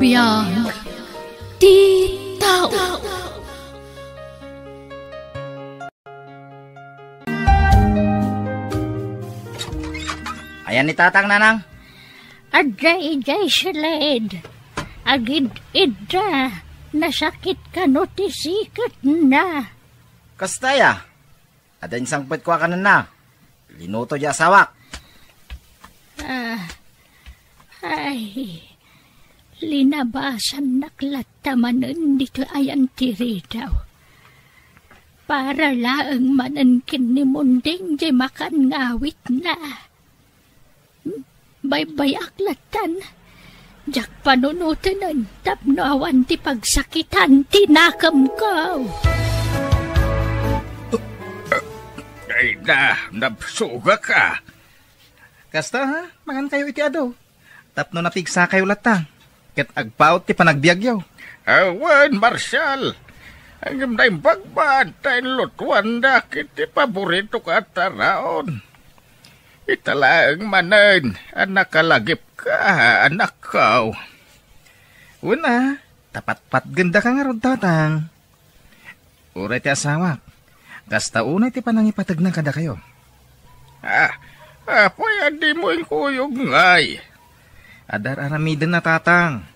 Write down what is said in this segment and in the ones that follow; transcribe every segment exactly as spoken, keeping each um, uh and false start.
Biag ti tao. Ayan ni Tatang, Nanang. Adda idiay siled. Agid-idda. Nasakit kano ti siketna. Kasta aya? Adda insangpet ko a kanenna. Linuto di asawak. Ah, ay, linabasannak latta manen ditoy ayan ti ridaw. Para laeng manen ken ni Munding di makan nga awitna. Baybayak lattan. Diak panunotenen tapno awan ti pagsakitan ti nakemko. Ay na, nabsugak a. Kasta, ha? Mangankayo iti adu. Tapno napigsakayo latta. Ket agpaut ti panagbiagyo. Awan, Marshal. Ngem naimbag man ta inlutuandak iti paboritok a taraon. Ita laeng manen a nakalagipka, anakko. Wen a, ta patpatgendaka ngarud, Tatang. Uray ti asawak, kasta unay ti panangipategna kadakayo. Ah, apay a dimo inkuyog ngay? Adda ar-aramiden a, Tatang.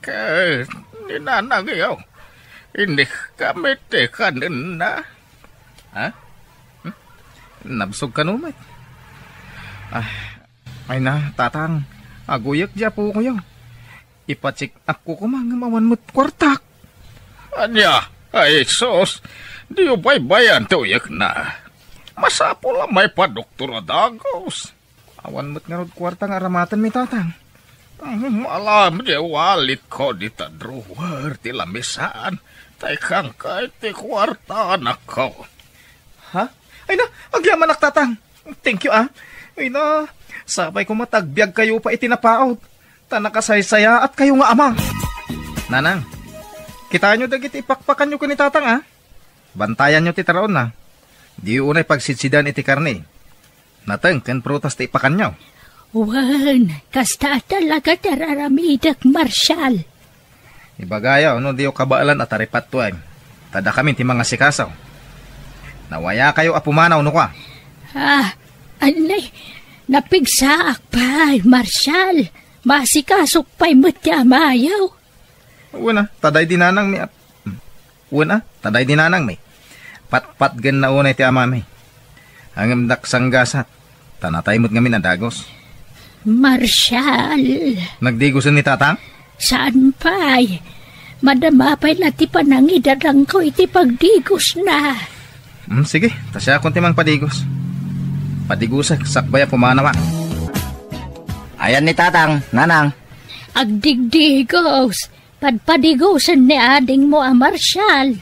Ket ni nanangyo, inikka met ti kanenna. Ha? Hmm? Nabsog kano met? Ah, ay na, Tatang, aguyek di apokoyo. Ipa-check up ko koma ngem awan met kuartak. Ania? Ay, sus, diyo baybayan ti uyekna. Masapul a maipadoktor a dagus. Awan met ngarud kuarta nga aramatenmi, Tatang. Alam di walitko dita drawer ti lamisan. Ta ikkanka ti kuarta, anakko. Ha? Ay na, agyamanak, Tatang. Thank you, ah. Ay na, sapay koma ta agbiagkayo pay iti napaut. Ta nakasaysayaatkayo nga ama. Nanang, kitaenyo dagiti ipakpakanyo ken ni Tatang, ah. Bantayanyo ti taraonna. Diyo unay pagsidsidan iti karne. Nateng ken prutas ti ipakanyo. Wen, kasta a talaga ti ar-aramidek, Marshal. Ibagayo no diyo kabaelan a taripattuem. Ta dakami ti mangasikaso. Nawayakayo a pumanaw no kua. Ah, anay, napigsaak pay, Marshal. Maasikasok pay met ti amayo. Wen a, ta daydi nanangmi a, wen a, ta daydi nanangmi. Patpatgenna unay ti amami. Ngem daksanggasat, ta natay met ngamin a dagus. Marshal. Nagdigusen ni Tatang? Saan pay? Madama pay la ti panangidadangko iti pagdigusna. Hmm, sige, ta siakon ti mangpadigos. Padigusek, sakbay a pumanaw a. Ayan ni Tatang, Nanang. Agdigdigos. Padpadigosen ni adingmo a Marshal.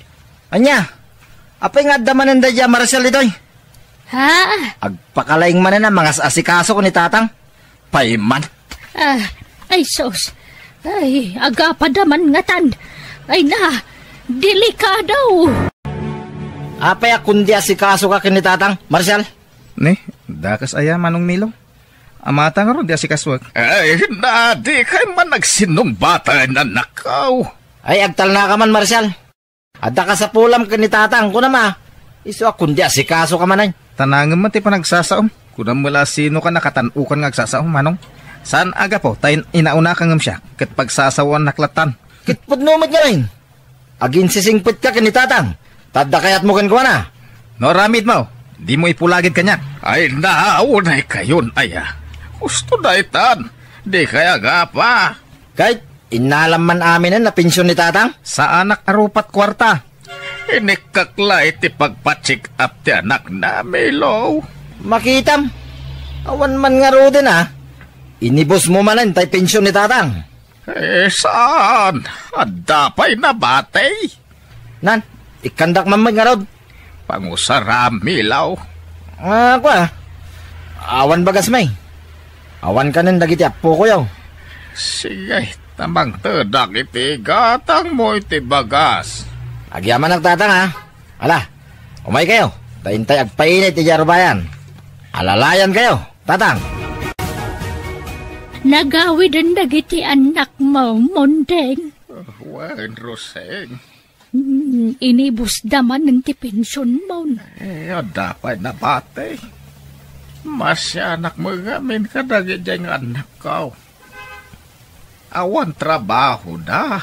Ania? Apay nga adda manen daydi a Marshal ditoy? Ha? Agpakalaing manen a mangas-asikaso ni Tatang. Payman. Ah, ay sus. Ay, agapada man ngatan. Ay na, delikado. Apay a kundi asikasoka ken ni Tatang, Marshal? Ni, dakas aya, Manong Milo? Amata ngarud di asikasoek. Ay, na, dikay man agsinnungbaten, anakko. Ay, agtalnaka man, Marshal. Adda kasapulam ken ni Tatang, kunam a. Isu a kundi asikasoka manen. Tanangem man ti panagsasaom. Kunam met la a sinoka nakatan-okan nga agsasao, Manong. Saan a gapu ta in-, inaunaka ngem siak, ket pagsasaoannak lattan. Ket pudno met ngamin. Aginsisingpetka ken ni Tatang. Ta adda kayatmo kenkuana. No aramidmo, dimo ipulagid kaniak. Ay, naunay kayon aya. Husto daytan. Dikay agapa. Ket innalam man aminen a pension ni Tatang? Saanak a rupat kuarta. Inikkak la iti pagpa-check up ti anakna, Milo. Makitam. Awan man ngaruden a. Inibusmo manen tay pension ni Tatang. Eh, saan? Adda pay nabati. Nan, ikkandak man met ngarud. Pangusaram, Milaw. Ah, kua. Awan bagasmi. Awan kanen dagiti appokoyo. Sige, ta mangtedak iti gatangmo iti bagas. Agyamanak, Tatang, a. Ala, umaykayo. Ta intay agpainit iti arubayan. Alalayankayo. Tatang. Nagawiden dagiti annakmo, Mondeng. Wen, Roseng. Hmm, inibusda manen ti pensionmo. Eh, adda pay nabati. Masianak met ngamin kadagiti annakko. Awan trabahoda.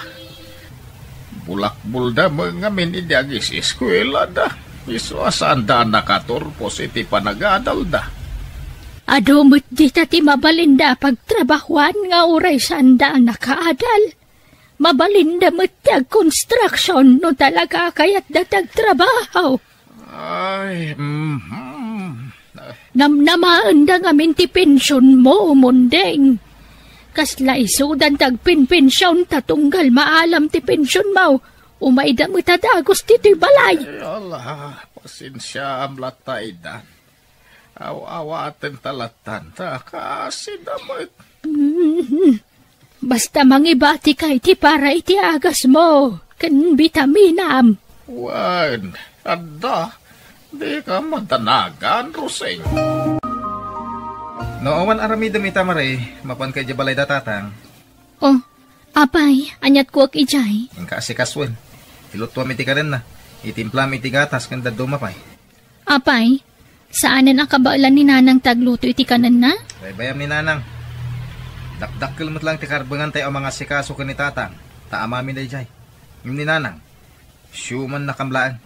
Bulakbolda met ngamin idi agis-eskuelada. Isu a saanda a nakaturpos iti panagadalda. Adu met dita ti mabalinda a pagtrabahoan nga uray saanda a nakaadal. Mabalinda met ti agkonstruksion no talaga a kayatda ti agtrabaho. Ay, mhm. Namnamaenda ngamin ti pensionmo, Mondeng. Kasla isudan ti agpenpension ta tunggal maalam ti pensionmo, umayda met a dagus ditoy balay. Ay, ala, pasensiaam latta, Aidan. Aw-awaten ta lattan ta kasida met. Mhm. Basta mangibatika iti para iti agasmo ken bitaminam. Wen, adda. Dika madanagan, Roseng. No awan aramidem ita, Mare, mapanka idiay balayda, Tatang. Oh, apay, aniat kuak idiay? Inka asikasoen. Ilutuam iti kanenna. Itimplaam iti gatas ken dadduma pay. Apay, saanen a kabaelan ni Nanang ti agluto iti kanenna? Baybayam ni Nanang. Dakdakkel met laeng ti karbenganta a mangasikaso ken ni Tatang, ta amami daydiay. Ngem ni Nanang, siumannakam laeng.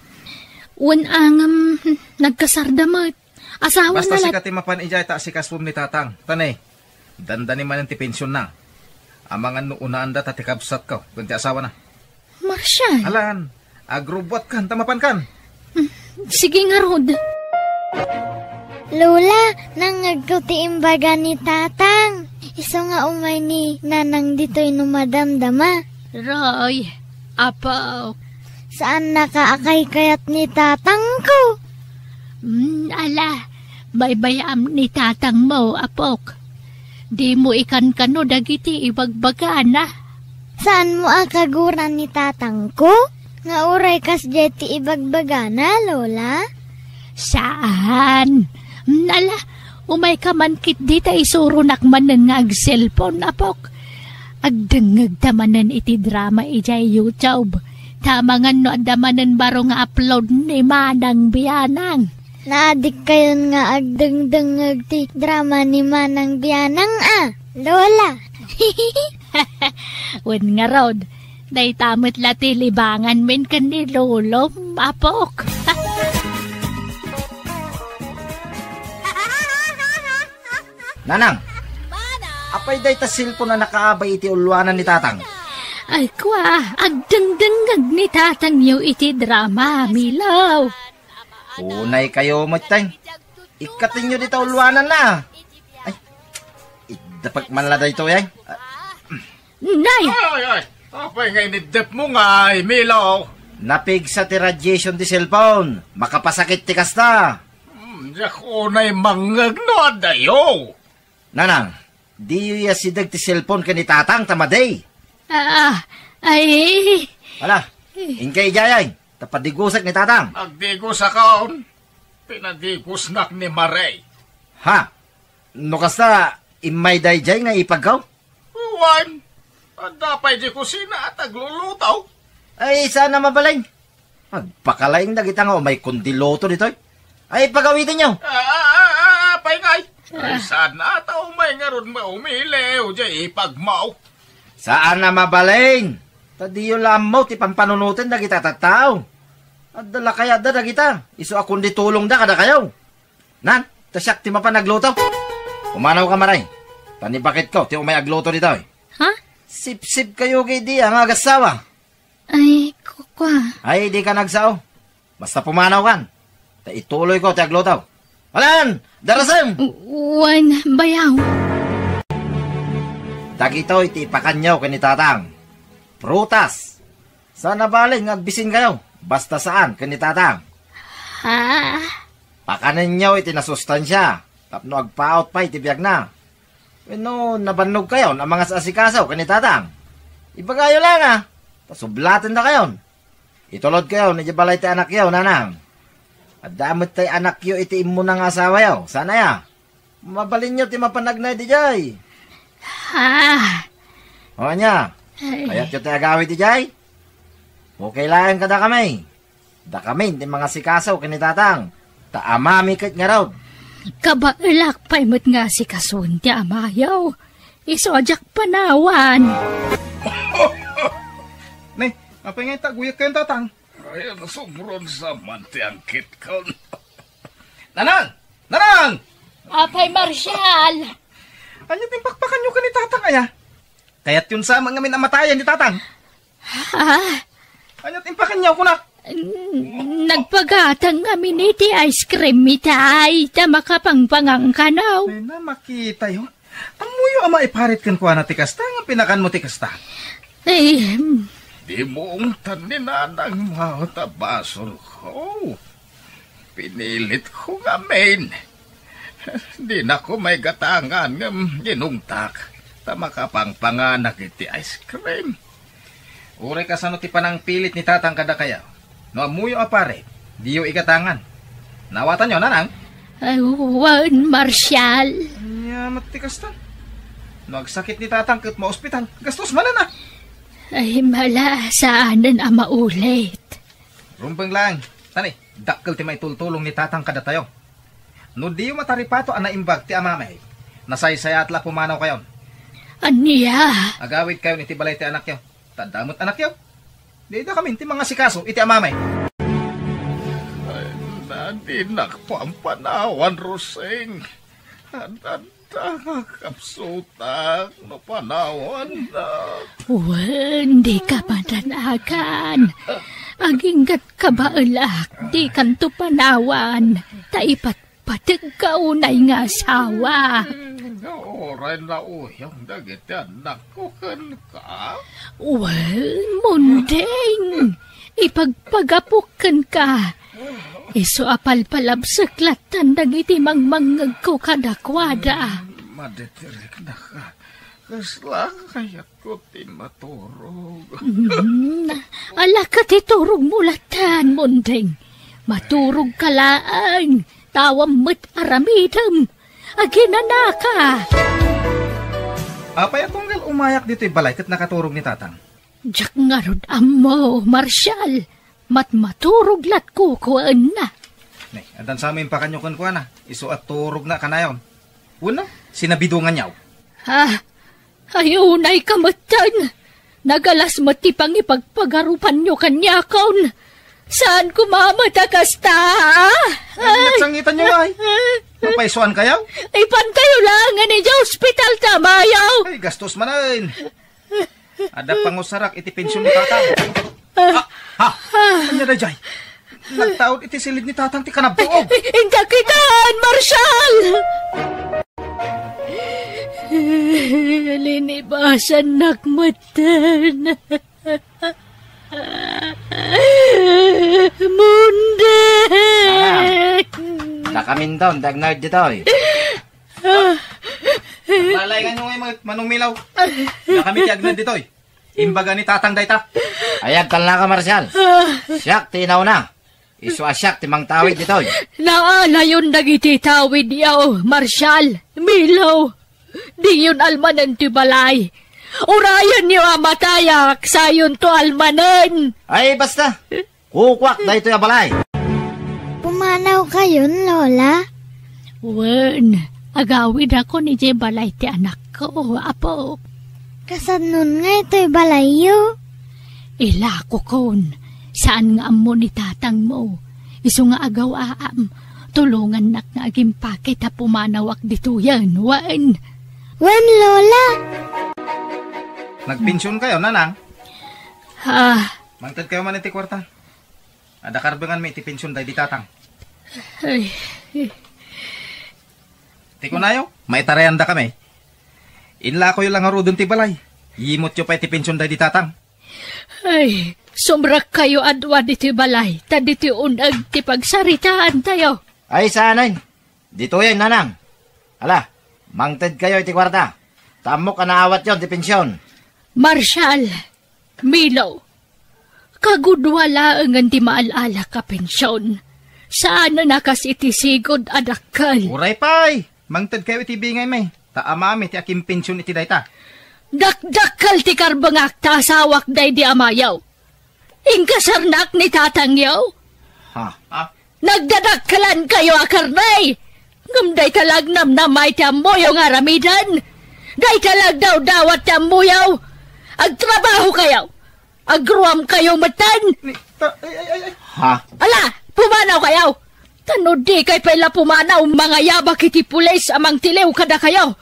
Wen a ngem, nagkasarda met. Asawana. Basta sika ti mapan idiay ta asikasom ni Tatang. Ta ne, dandani manen ti pensionna. Amangan no unaanda ta ti kabsatko ken ti asawana. Marshall! Alan, agrubbuatkan ta mapankan. Hmm, sige ngarud. Lola, nangngegko ti imbaga ni Tatang. Isu nga umay ni Nanang ditoy no madamdama. Roy, Apo. Saannaka a kaykayat ni Tatangko. Hmm, ala, baybayam ni Tatangmo, Apok. Dimo ikankano dagiti ibagbagana. Saanmo a kaguran ni Tatangko? Nga uray kasdiay ti ibagbagana, Lola? Saan. Hmm, ala, umayka man ketdi ta isuronak manen nga agselpon, Apok. Agdengngegta manen iti drama idiay YouTube. Ta amangan no adda manen baro nga upload ni Manang Bianang. Naadikkayon nga agdengdengngeg ti drama ni Manang Bianang a, Lola. Wen ngarud, dayta met la ti libanganmin ken ni Lolom, Apok. Nanang, apay dayta cellphone a nakaabay iti ulluanan ni Tatang? Ay, kua, agdengdengngeg ni Tatangyo iti drama, Milaw. Unay kayo met, tay. Ikkatenyo dita ulluananna. Ay, iddepek man la daytoy, ay. Nay! Ay, ay, apay nga iniddepmo ngay, Milaw? Napigsa ti radiation ti cellphone. Makapasakit ti kasta. Hmm, diak unay mangngeg no adayo. Nanang, diyo ya sideg ti cellphone ken ni Tatang ta madi. Ah, ay. Ala, inka idiay, ta padigusek ni Tatang. Agdigusakon. Pinadigusnak ni Mare. Ha? No kasta, immay daydiay nga ipagkaw? Wen, adda pay di kusina a tagluluto. Ay, saan a mabalin? Agpakalaing dagita nga umay kundi luto ditoy. Ay, pagawidenyo. Ah, ah, ah, ah, apay ngay? Ay, saan a ta umay ngarud maumili, o di ipagmaw. Saan a mabalin? Ta diyo la ammo ti pampanunoten dagita tattao. Adda la kayatda dagita, isu a kundi tulongda kadakayo. Nan, ta siak ti mapan agluto. Pumanaw ka, Maray. Ta ni baketko ti umay agluto ditoy. Ha? Sipsip kayo kay di nga agassawa. Ay, kukwa. Ay, di ka nagsao. Basta pumanaw kan. Ta ituloy ko ti agluto. Alan, darasem! Wan, bayaw. Dagitoy ti ipakanyo ken ni Tatang. Prutas. Saan a balin nga agbisin kayo. Basta saan ken ni Tatang. Ha? Pakanenyo iti nasustansia tapno agpaut pay ti biagna. Wenno nabannog kayon a mangas-asikaso ken ni Tatang. Ibagayo la nga, ta sublaten dakayon. Itulod kayon idiay balay ti anakyo, Nanang. Adda met tay anakyo iti immuna nga asawayo, saan aya? Mabalinyo ti mapan agnaed idiay. Ah. O ania? Ay. Kayatyo ti agawid idiay? Okay laeng kadakami. Dakami ti mangasikaso ken ni Tatang. Ta amami ket ngarud. Kabaelak pay met nga asikasoen ti amayo. Isu a diak panawan. Ne, apay nga itaguyek kayon, Tatang? Ay, nasubron sa man ti angkitkon. Nanang! Nanang! Apay, Marshal! Ania ti impakpakanyo ken ni Tatang, aya? Kayatyon sa man ngamin a matayen ni Tatang? Ha? Ania ti impakanyo, kuna? N-, nagpagatang ngamin iti ice cream itay, ta makapangpangan kano. Ay, na, makitayo. Ammoyo a maiparit kenkuana ti kasta, nga pinakanmo ti kasta. Ay, hmm. Dimo ungtan ni Nanang maot a basolko. Pinilitko ngamin. Dinako maigatangan ngem inungtak ta makapangpanganak iti ice cream. Uray kasano ti panangpilit ni Tatang kadakayo, no ammoyo a pare, diyo igatangan. Naawatanyo, Nanang? Ay, wen, Marshal. Ania met ti kasta? No agsakit ni Tatang ket maospital, gastos manen a. Ay, mala, saanen a maulit. Rumbeng laeng, tani, dakkel ti maitultulong ni Tatang kadatayo. No diyo mataripato a naimbag ti amami, nasaysayaat la a pumanawkayon. Ania? Agawidkayon iti balay ti anakyo. Ta adda met anakyo. Dida kami ti mangasikaso iti amami. Ay, na, dinak pampanawan, Rosing. Ad-, adda nga kapsutak no panawannak. Wen, dika madan-akan. Aginggat kabaelak, dikanto panawan. Ta ipatpategka unay nga asawa. Nga uray nauyong dagiti annakko kenka? Wen, Munding, ipagpagapok kenka. Isu a palpalabsek lattan dagiti mangmangngegko kadakuada. Maditiriknaka. Kasla kayatko ti maturog. Mm, ala ket iturogmo lattan, Munding. Maturogka laeng, ta awan met aramidem. Aginanaka. Apay a tunggal umayak ditoy balay ket nakaturog ni Tatang? Diak ngarud ammo, Marshal. Mat-, maturog latko kuenna. Ne, addan sa impakanyo kenkuana. Isu a turogna kanayon. Wenno, sinabidonganyo? Ah, ay, unayka metten. Nagalas met ti pangipagpagarupanyo kaniakon. Saan koma met a kasta? Ay, ay, nagsangitanyo, ay. Napaysuankayo? Ipankayo laengen idiay ospital ti amayo. Ay, gastos manen. Adda pangusarak iti pension ni Tatang. Ah, ha? Ania daydiay? Nagtaud iti silid ni Tatang ti kanabtuog. Inka kitaan, Marshal! Linibasannak metten. Mundeng! Anak, dakaminton, dagnard ditoy. Nalainganyo ngay, Manong Milaw. Dakami ti agna ditoy. Imbaga ni Tatang dayta. Ay, agtalnaka, Marshal. Siak ti inauna. Isu a siak ti mangtawid ditoy. Naalayon dagiti tawidyo, Marshal, Milaw. Diyon almanen ti balay. Urayenyo a matayak, sayonto almanen. Ay, basta. Kukuak daytoy a balay. Pumanawkayon, Lola? Wen, agawidakon idiay balay ti anakko, apo. Kasannon nga itoy balayyo? Ilakokon, saan nga ammo ni tatangmo. Isu nga agaw-aam, tulongannak nga agimpake ta pumanawak ditoyen, wen. Wen, Lola. Nagpensionkayo, Nanang? Ah. Mangtedkayo man iti kuarta. Adda karbenganmi iti pension daydi tatang. Ay. Ti kunayo, maitarayandakami. Inlakoyo la ngaruden ti balay. Yimutyo pay ti pension daydi tatang. Ay, sumrekkayo a dua ditoy balay, ta ditoy un-eg ti pagsaritaantayo. Ay, saanen. Ditoyen, Nanang. Ala, mangtedkayo iti kuarta. Ta ammok a naawatyon ti pension. Marshal, Milo, kagudua laengen ti maal-alak a pension. Saanen a kas iti sigud a dakkel. Uray pay, mangtedkayo iti bingaymi. Ta amami ti akimpension iti dayta. Dakdakkel ti karbengak ta asawak daydi amayo. Inkasarnak ni tatangyo. Ha? Ha? Nagdadakkelankayo a karne. Ngem dayta la agnamnama iti ammoyo nga aramiden. Dayta la agdawdawat ti ammoyo. Agtrabahokayo. Agruamkayo metten. Ni-, ta-, ay, ay, ay, ay. Ha? Ala, pumanawkayo. Ta no dikay pay la pumanaw, mangayabak iti pulis a mangtiliw kadakayo.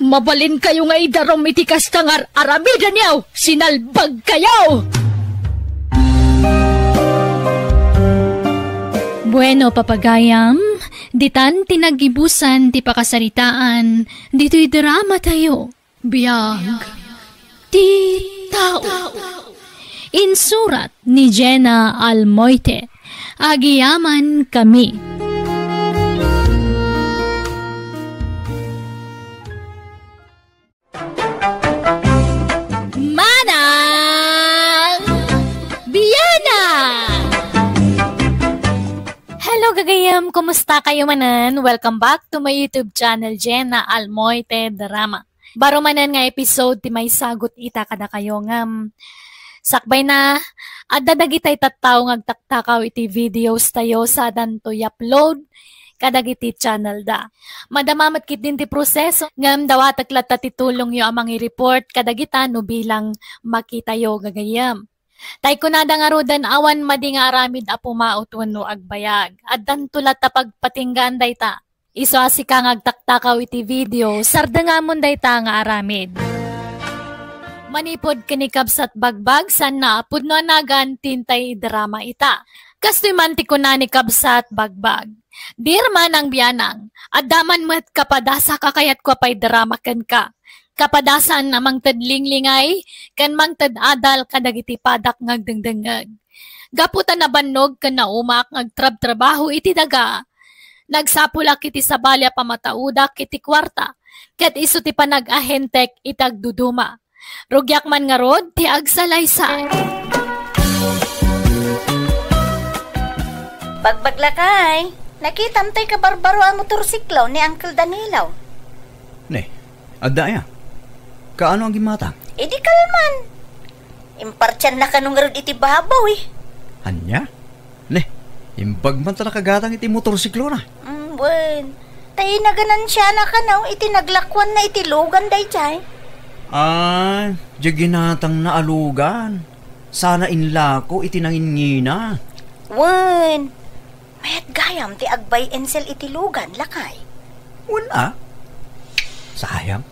Mabalinkayo nga idarum iti kasta nga ar-aramidenyo. Sinalbagkayo. Bueno, papagayam, ditan ti naggibusan ti pakasaritaan ditoy dramatayo. Biag ti tao. Insurat ni Jenna Almoite. Agiyaman kami. Manang Biana! Hello, gagayem! Kumusta kayo manen? Welcome back to my YouTube channel, Jenna Almoite Drama. Baro manen nga episode ti maisagut ita kadakayo ngem sakbayna, adda dagitay tattao nga agtaktakaw iti videos tayo sadanto i-upload kadagiti channel da. Madama met ketdin ti proseso, ngem dawatek latta ti tulongyo a mangi-report kadagita no bilang makitayo gagayem. Tay kunada ngaruden, awan madi nga aramid a pumaut wenno agbayag. Addanto latta pagpatinggaan dayta. Isu a sika nga agtaktakaw iti video, sardengamon dayta nga aramid. Manipud ken ni Kabsat Bagbag, saanna a pudno a nagan ti intay drama ita. Kastoy man ti kuna ni Kabsat Bagbag, "Dear Manang Bianang, adda man met kapadasa a kayatko a paidrama kenka. Kapadasaan a mangted linglingay ken mangted adal kadagiti padak nga agdengdengngeg. Gapu ta nabannog ken naumak nga agtrabtrabaho iti daga, nagsapulak iti sabali a pamataudak iti kuarta, ket isu ti panag-ahentek iti agduduma. Rugiak man ngarud ti agsalaysay." Bagbag, lakay, nakitam tay kabarbaro a motorsiklo ni Uncle Danilo. Ne, adda aya? Kaano a gimmatang? Idi kalman. Impartianna kano ngarud iti babaw, eh. Ania? Ne, imbag man ta nakagatang iti motorsiklona. Mm, wen. Tay naganansiana kano iti naglakuanna iti lugan daydiay. Ah, diay ginatangna a lugan. Sana inlako iti nanginngina. Wen. Mayat gayam ti agbay and sell iti lugan, lakay. Wen a? Sayang.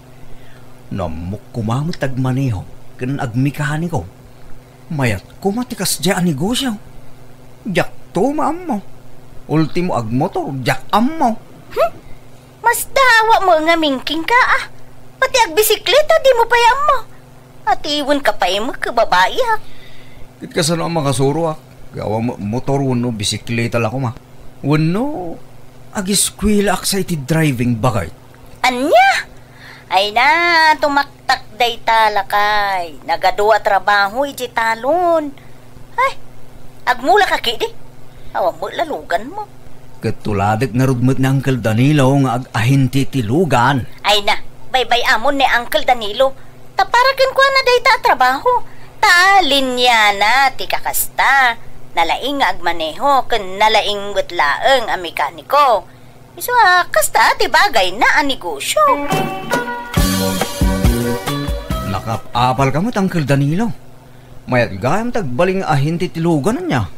No ammok koma met agmaneho ken agmekaniko, mayat koma ti kasdiay a negosio. Diakto maammo. Ultimo agmotor, diak ammo. Hmm? Masdaawak met ngamin kenka, a. Pati agbisikleta, dimo pay ammo. Atiwenka pay met ket babaiak. Ket kasano a makasuroak? Awan met motor wenno bisikleta la koma. Wenno agiskuelaak sa iti driving, baket. Ania? Ay na, tumaktak dayta, lakay. Nagadu a trabaho idiay talon. Ay, agmulaka ketdi. Awan met la luganmo. Ket tuladek ngarud met ni Uncle Danilo nga ag-ahente ti lugan. Ay na, baybay-amon ni Uncle Danilo. Ta para kenkuana dayta a trabaho. Ta linyana ti kakasta. Nalaing nga agmaneho ken nalaing met laeng a mekaniko. Isu a, kasta ti bagayna a negosio. Nakaap-apalka met, Uncle Danilo. Mayat gayam ti agbalin nga ahente ti lugan, ania?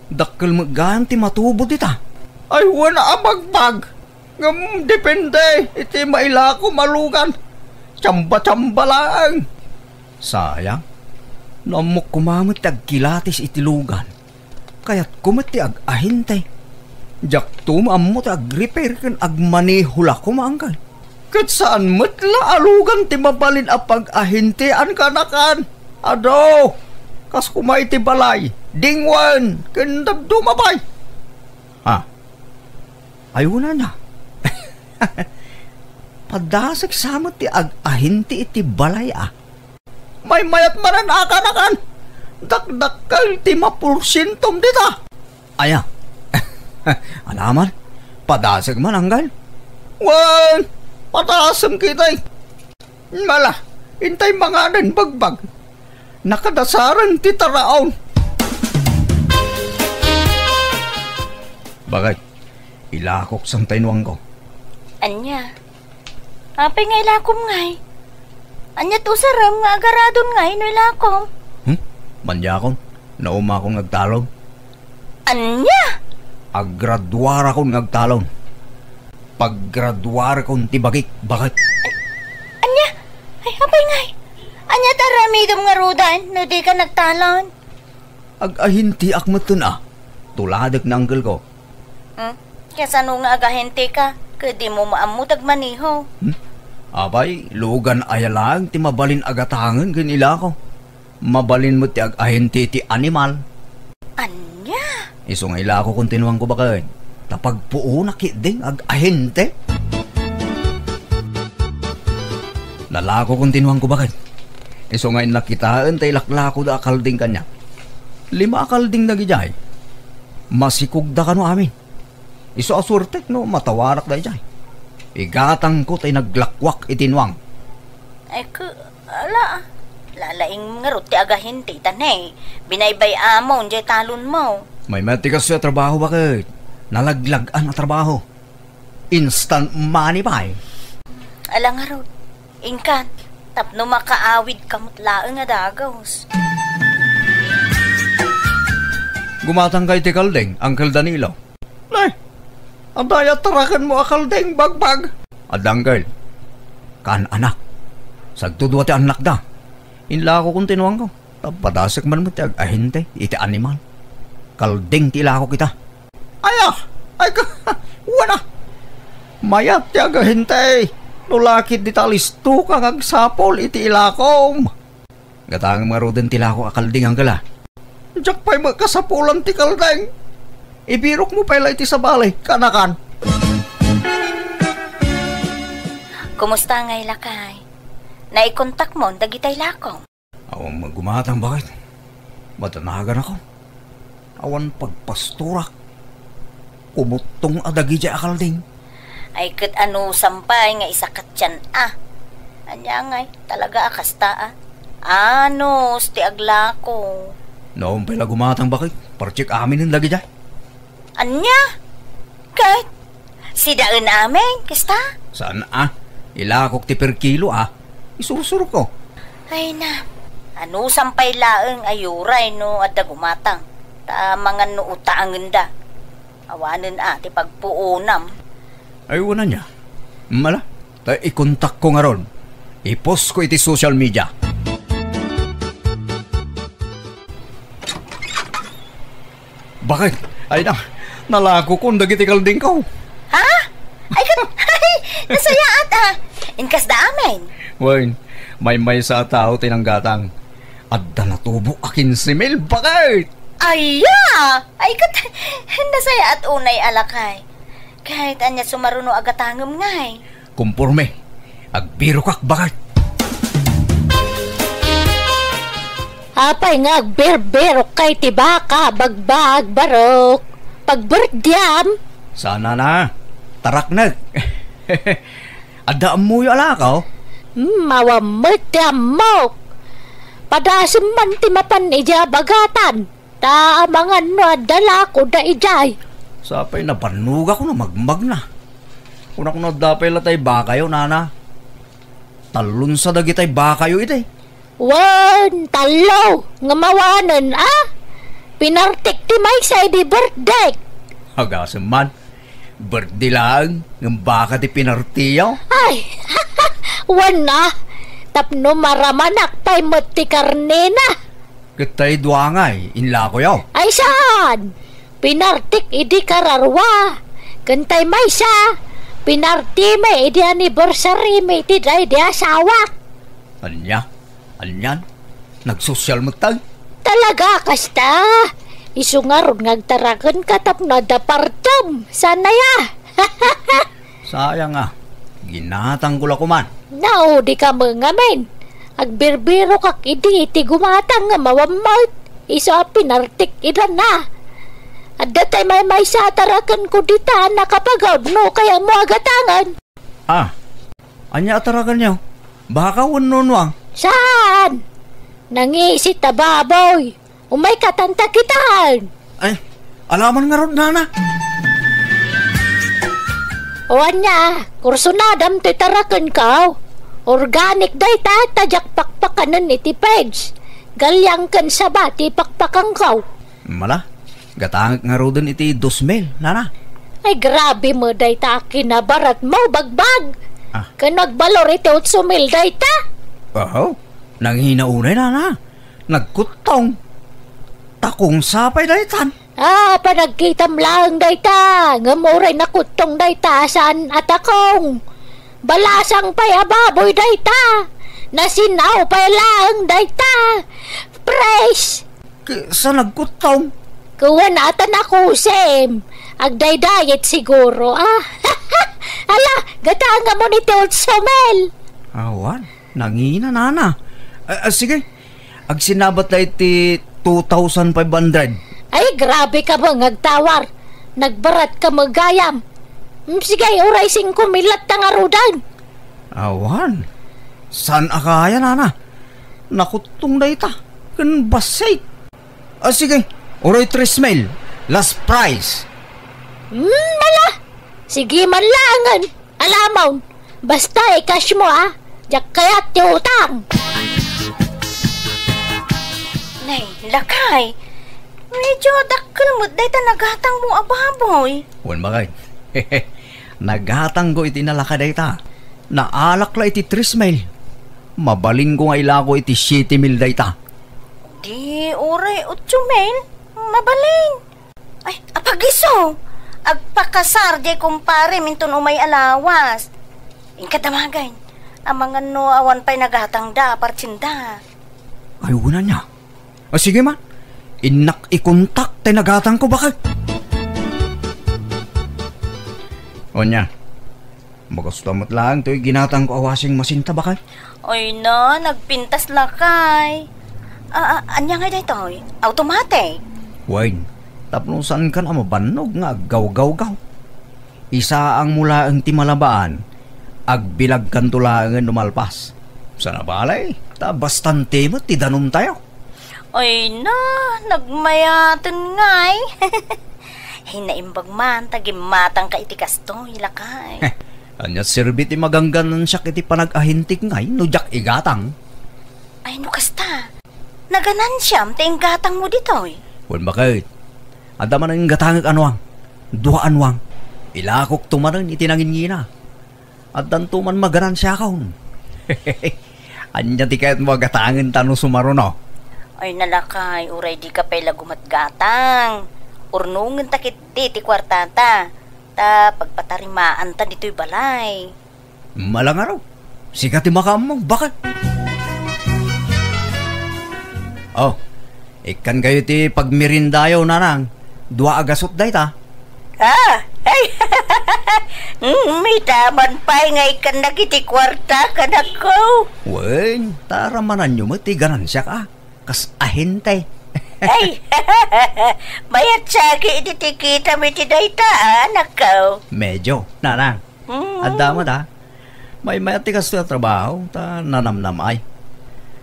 Dakkel met gayam ti matubo dita. Ay, wen a, Bagbag. Ngem depende iti mailakom a lugan. Tsamba-tsamba laeng. Sayang. No ammok koma met ti agkilatis iti lugan, kayatko met ti ag-ahente. Diakto maammo ti agrepair ken agmaneho la koma, Uncle. Ket saan met la a lugan ti mabalin a pag-ahentean kanakan. Adu, kas koma iti balay, dingwen, ken dadduma pay. Ha? Ay, wen a. Padasek sa met ti ag-ahente iti balay, a. Maymayat manen a kanakan. Dakdakkel ti maporsientom dita. Aya. Anaman, padasek man, Uncle? Wen, Adasem ketdi. Mala, intay manganen bagbag. Nakadasaren ti taraon. Bakit? Ilakok san ta inuangko. Ania? Apay nga ilakom ngay? Ania ti usarem nga agaradon ngay no ilakom? Hmm? Maniakon, naumakon nga agtalon. Ania? Aggraduarakon nga agtalon. Paggraduarakon ti bagik, bakit? Ania? Ay, apay ngay? Ania ti aramidem ngaruden no dika nagtalon? Ag-ahintiak metten a. Tuladek ni uncle ko. Hmm? Kasano nga agahintika? Ket dimo maammo ti agmaneho. Hmm? Apay, lugan aya laeng ti mabalin a gatangen ken ilako. Mabalin met ti ag-ahente iti animal. Ania? Isu nga ilako kon tinuangko baket. Ta pagpuonak ketdin ag-ahente. Nalako kon tinuangko baket. Isu nga innak kitaen ta ilaklakoda a kalding kaniak. Lima a kalding dagidiay. Masikogda kano amin. Isu a suertek no matawarak daydiay. Igatangko tay naglakuak iti nuang. Ay, ke, ala, lalaing ngarud ti agahente ita ne. Binaybay-amon jay talonmo. Maymayat ti kastoy a trabaho, baket. Nalaglag-an a trabaho. Instant money pay. Ala ngarud, inkan, tapno makaawid kamot laeng a dagus. Gumatangka iti kalding, Uncle Danilo. Nay, adda aya tarakenmo a kalding, bagbag? Adda, Uncle. Kaan, anak. Sagto dua ti annakda. Inlako kon tinuangko. Ta padasek man met ti ag-ahente iti animal. Kalding ti ilako kita. Aya, ay ka, wana. Mayat ti ag-ahente. No lakit dita listo ka nga agsapol iti ilakom. Gatangem ngaruden ti lako a kalding, Uncle, a. Diak pay met kasapulan ti kalding. Ibirokmo pay la iti sabali, kanakan. Kumusta ngay, lakay? Naikontakmon dagitay lako? Awan met gumatang, baket. Madanagan ako. Awan pagpastorak. Kumuttong a dagidiay a kalding. Ay, ket anusam pay nga isakatian a. Ania ngay, talaga a kasta a. Anus ti aglako. Naum pay la gumatang, baket. Partik aminen dagidiay. Ania? Ket sidaen amin, kasta? Saan a? Ilakok ti per kilo a. Isursurko. Ay na, anusam pay laeng a uray no adda gumatang, ta mangan no utangenda. Awanen a ti pagpuonam. Ay, wen ania. Mala, ta ikontakko ngarud. Ipostko iti social media. Baket, ay na, nalakokon dagiti kaldingko. Ha? Ay, ket, ay, nasayaat a. Inkasda amin. Wen, maymaysa a tao ti nanggatang. Adda natubo a kinse mil, baket. Aya! Ay, ket, nasayaat unay a lakay. Ket ania sumaruno a gatangem ngay? Komporme. Agbirokak, baket. Apay nga agbirbirok kay ti baka, bagbag, barok? Pagberdiam? Sana na. Taraknek. Adda ammoyo a lakaw? Hmm, awan met ti ammok. Padasem man ti mapan idiay bagatan. Ta amangan no adda lako da idiay. Sapay nabannogak no magmagna. Kunak no adda pay la tay bakayo, nana. Tallon sa dagitay bakayo iti. Wen, tallo nga mawanen a. Pinartik ti maysa idi birthday. Agasem man. Birthday laeng, ngem baka ti pinartiyo. Ay, wen a. Tapno maramanak pay met ti karnena. Ket tay dua ngay, inlakoyo? Ay saan? Pinartik idi kararua. Ken tay maysa, pinartimi idi anniversary-mi iti daydi asawak. Ania? Anian? Nagsosyal met tay? Talaga, kasta. Isu ngarud nga agtarakenka tapno adda partem. Saan aya? Sayang a, ginatangko la koman. Naudika met ngamin. Agbirbirokak idi iti gumatang nga mawammot. Isu a pinartik idanna. Adda tay maymaysa a tarakenko dita a nakapagawid no kayatmo a gatangen. Ah, Ania a tarakenyo? Baka wenno nuang? Saan? Nangisit a baboy. Umayka tan ta kitaen. Ay, alaman ngarud, nana. O ania, kursunadam toy tarakenko. Organic dayta, ta diak pakpakanen iti page. Galiang ken saba ti pakpakanko. Mala, gatangek ngaruden iti dos mil, nana. Ay, grabe met dayta a kinabaratmo, bagbag. Ah. Ken nagbalor iti otso mil dayta. Aho, nangina unay, nana. Nagkuttong. Takong sapay daytan. Ah, panagkitam laeng dayta, ngem uray nakuttong dayta a saan a takong. Balasang pay a baboy dayta. Nasin-aw pay laeng dayta. Fresh. Kesa nagkuttong. Kuwan ata nakusim. Agdaydayet siguro, ah. Ala, gatangamon iti otso mil. Awan, nangina, nana. Ah, ah, sige, agsinabat ta iti two thousand five hundred. Ay, grabe ka ba nga agtawar? Nagbarat ka met gayam. Mm, sige, uray singko mil latta ngaruden. Awan. Saan a kaya, nana? Nakuttong dayta. Ken bassit. Ah, sige. Uray tres mil. Last price. Mm, ala. Sige man laengen. Alamon. Basta i-cash mo, ah. Diak kayat ti utang. Nay, lakay. Medyo dakkel met dayta nagatangmo a baboy. Wen, bakay. Nagatangko iti nalaka dayta. Naalak la iti tres mil. Mabalinko nga ilako iti siete mil dayta. Di, uray otso mil. Mabalin. Ay, apagiso! Agpakasar diay kumparem inton umay a lawas. Inka damagen. Amangan no awan pay nagatangda a partsenda. Ay, wen ania. Ah, sige man. Innak ikontak tay nagatangko, bakay. Ania? Makasta met laeng toy ginatangko a washing machine ta, bakay. Ay na, nagpintas lakay. Ah, ah, ania ngay daytoy? Automatic? Wen, tapno saankan a mabannog nga aggawgawgaw. Isaangmo laeng ti malabaan, agbilagkanto laengen no malpas. Sana balay, ta bastante met ti danumtayo. Ay na, nagmayaten ngay. Ay, naimbag man ta gimmatangka iti kastoy, lakay. Heh, ania serbi ti magangganansyak iti panag-ahintik ngay no diak igatang? Ay, no kasta, naganansiam ti inggatangmo ditoy? Wen, baket. Adda manen inggatangek a nuang. Dua a nuang. Ilakokto manen iti nangingina. Addanto man maganansiakon. Ania ti kayatmo a gatangenta no sumaruno? Ay, nalakay, uray dika pay la gumatgatang. Urnongenta ketdi ti kuartata, ta pagpatarimaanta ditoy balay. Malangaro, sika ti makaammo, bakay. Oh, ikkan kayo ti pagmerindayo, nanang. Dua a gasot dayta. Ah, ay. Mm, ita man pay nga ikkan dagiti kuarta, kanakko. Wen, taramananyo met ti ganansiak, a. Kas ahente. Ay, mayat saki iti tikitam iti dayta, a, anakko. Medyo, nanang. Mm. Adda met, a. Maymayat ti kastoy a trabaho, ta nanamnam ay.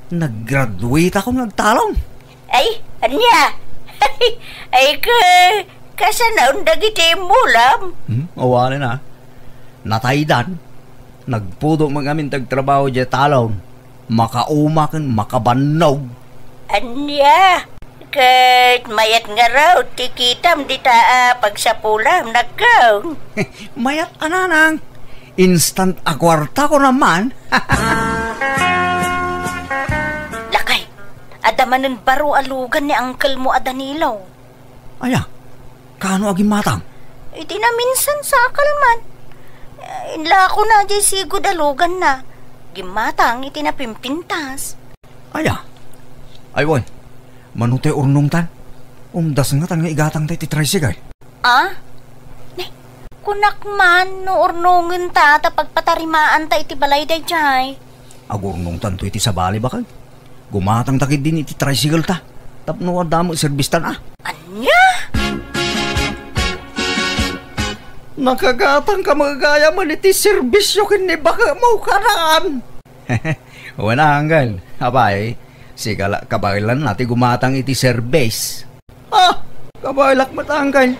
Naggraduate ako nga agtalon. Ay, ania? Ay, ka, kasanaon dagiti immulam? Hmm, awanen, a. Nataydan. Nagpudo met ngamin ti agtrabaho diay talon. Makauma ken makabannog. Ania? Ket mayat ngarud ti kitam dita a pagsapulam, nakko. Mayat a, nanang. Instant a kuarta ko naman. Lakay, adda manen baro a lugan ni uncle mo a Danilo. Aya, kaano a gimmatang? Iti naminsan, sakal man. Eh, inlakona diay sigud a luganna. Gimmatang iti napimpintas. Aya? Ay, wen. Mano tay urnongtan? Umdas ngatan nga igatangta iti tricycle. Ah? Ne, kunak man no urnongenta ta pagpatarimaanta iti balay daydiay. Agurnongtanto iti sabali, bakay. Gumatangta ketdin iti tricycle ta. Tapno adda met serbistan, a. Ania? Nakagatangka met gayam iti serbisio ken ni baketmo, kanakan. Wen, Angkel. Apay, sika la kabaelanna ti gumatang iti serbis. Ah, kabaelak met, Angkel.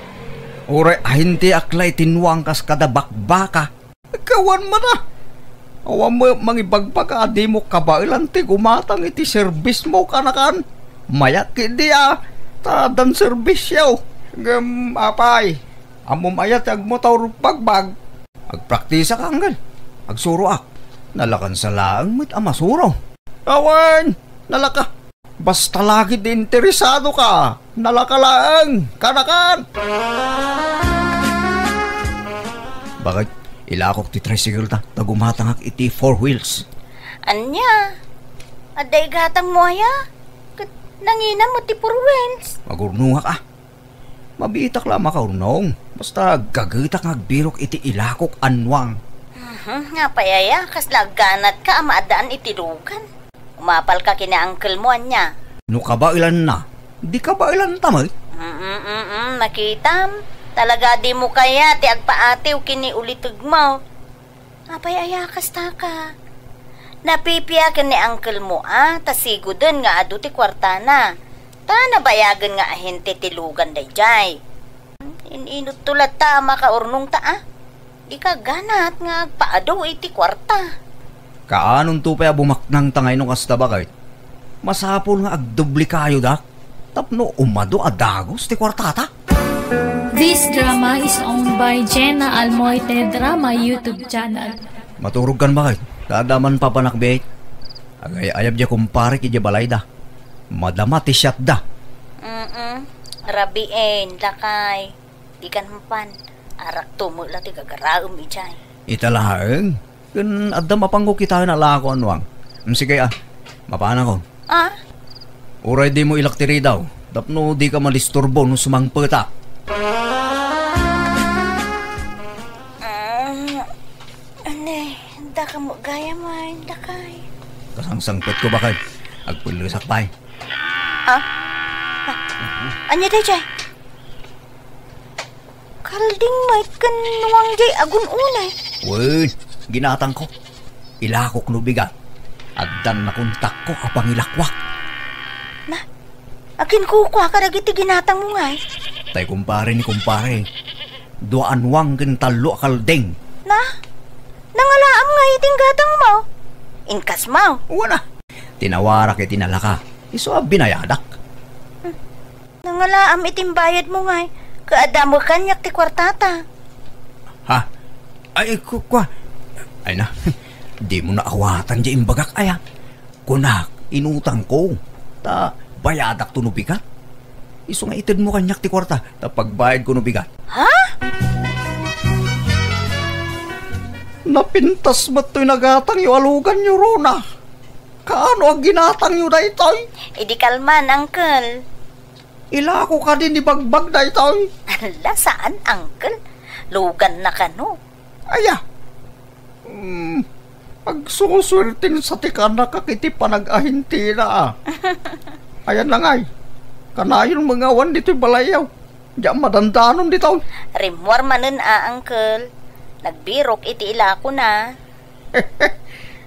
Uray ahinteak la iti nuang kas kada bakbaka. Kawan man a. Awan met mangibagbag a dimo kabaelan ti gumatang iti serbismo, kanakan. Mayat ketdi a, ta addan serbisyo. Ngem apay, ammom aya ti agmotor bagbag? Agpraktisak, Angkel. Agsuroak. Nalakansa laeng met a masuro. Awan, nalaka. Basta la ketdi interesadoka, nalaka laeng, kanakan. Bakit? Ilakok ti tricycle ta, ta gumatangak iti four wheels. Ania? Adda igatangmo aya? Ket nanginam met ti four wheels. Agurnongak a. Mabiitak la a makaurnong. Basta aggagetak nga agbirok iti ilakok a nuang. Mhm, apay aya, kasla agganatka a maaddaan iti lugan. Umapalka ken ni uncle mo, ania? No kabaelanna, di kabaelanta met. Mm, mm, mm, makitam. Talaga dimo kayat ti agpaatiw ken ni ulitegmo. Apay aya kasta ka? Napipia ken ni uncle mo a, ta siguden nga adu ti kuartana. Ta nabayagen nga ahente ti lugan daydiay. In-inutto latta a makaurnongta a? Dika ganat nga agpaadu iti kuarta. Kaanonto pay a bumaknangta ngay no kasta, baket? Masapul nga agdoblekayo, dak, tapno umadu a dagus ti kuartata. This drama is owned by Jenna Almoite Drama YouTube channel. Maturogkan, baket? Kada man papanak, bet. Agay-ayab diay kumparek idiay balayda. Madama ti siatda. Mm-mm. Rabien, lakay. Dikan mapan. Arakto met la ti gagaraem idiay. Ita laeng. Ken adda mapanko kitaen a lako a nuang. Mm, sige a. Mapanakon. Ah? Uray dimo ilak ti ridaw, tapno dika madisturbo no sumangpetak. Ah, ania, daka met gayam a, lakay. Kasangsangpetko, baket. Agpellesak pay. Ah? Ah, ania daydiay? Kalding met ken nuang diay agun-unay. Wen, ginatangko. Ilakok no bigat. Addan nakontakko a pangilakuak. Na, aginkukua kadagiti ginatangmo ngay? Tay kumpare ni kumpare. Dua a nuang ken tallo a kalding. Na, nangalaam ngay iti gatangmo? Inkasmo? Wen a. Tinawarak iti nalaka. Isu a binayadak. Hmm. Nangalaam iti imbayadmo ngay, ket adda met kaniak ti kuartata. Ha? Ay, ku-, kua. Ay na, dimo naawatan diay imbagak aya. Kunak, inutangko. Ta bayadakto no bigat. Isu nga itedmo kaniak ti kuarta, ta pagbayadko no bigat. Ha? Napintas met toy nagatangyo a luganyo, Rona. Kaano a ginatangyo daytoy? Idi kalman, uncle. Ilako kadi ni bagbag daytoy? Ala, saan, uncle. Luganna kano. Aya. Hmm, agsusuerten sa ti kanakak iti panag-ahintina, a. Ayan na ngay. Kanayon mangawan ditoy balayyo. Diak madandanon ditoy. Rimmuar manen a, uncle. Nagbirok iti ilakona.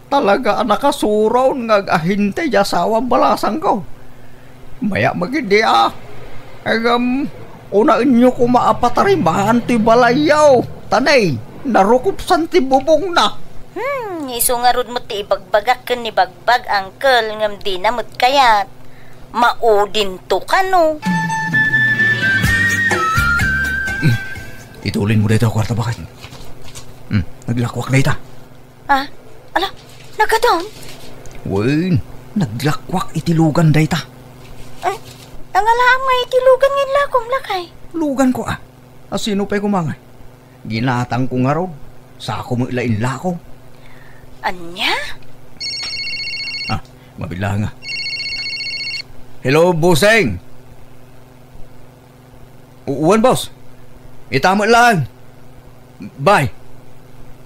Talaga a nakasuron nga ag-ahinte ti asawa a balasangko. Mayat met ketdi a. Ngem, unaenyo koma a patarimaan ti balayyo. Ta nay, narukopsan ti bubongna. Hmm, isu ngarud met ti ibagbagak ken ni Bagbag, uncle, ngem dina met kayat. Maudinto kano. Itulin mo dayta a kuarta, baket. Hmm, naglakuak dayta. Ah, ala, naggaddam? Wen, naglakuak iti lugan dayta. Eh, nangalaam nga iti lugan nga inlakom, lakay? Luganko, a. Asino pay koma ngay? Ginatangko ngarud. Sako met la inlako. Ania? Ah, mabilang a. Hello, bossing. U-, uwan, boss. Ita met laeng. Bye.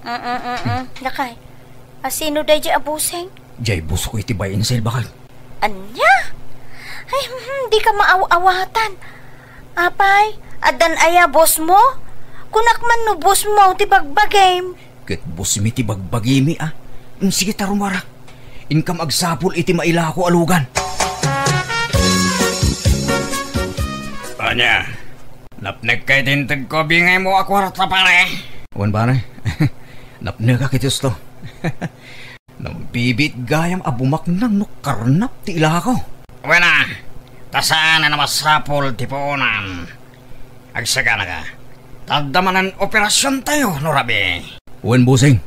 Mm, mm, mm, mm. Lakay. Asino daydiay a bossing? Diay bossko iti buy and sell, baket. Ania? Ay, hmm, dika maaw-awatan. Apay, addan aya bossmo? Kunak man no boss mo ti bagbagim. Ket boss mi ti bagbagimi, a. Mm, sige ta, rumuarak. Inkam agsapul iti mailako a lugan. Ania? Napnekka iti integko a bingaymo a kuarta, pare? Wen, pare. Napnekak iti usto. Nambibiit gayam a bumaknang no karnap ti ilako. Wen a, ta saan a masapul ti puonan. Agsaganaka. Ta adda manen operasiontayo no rabii. Wen, bossing.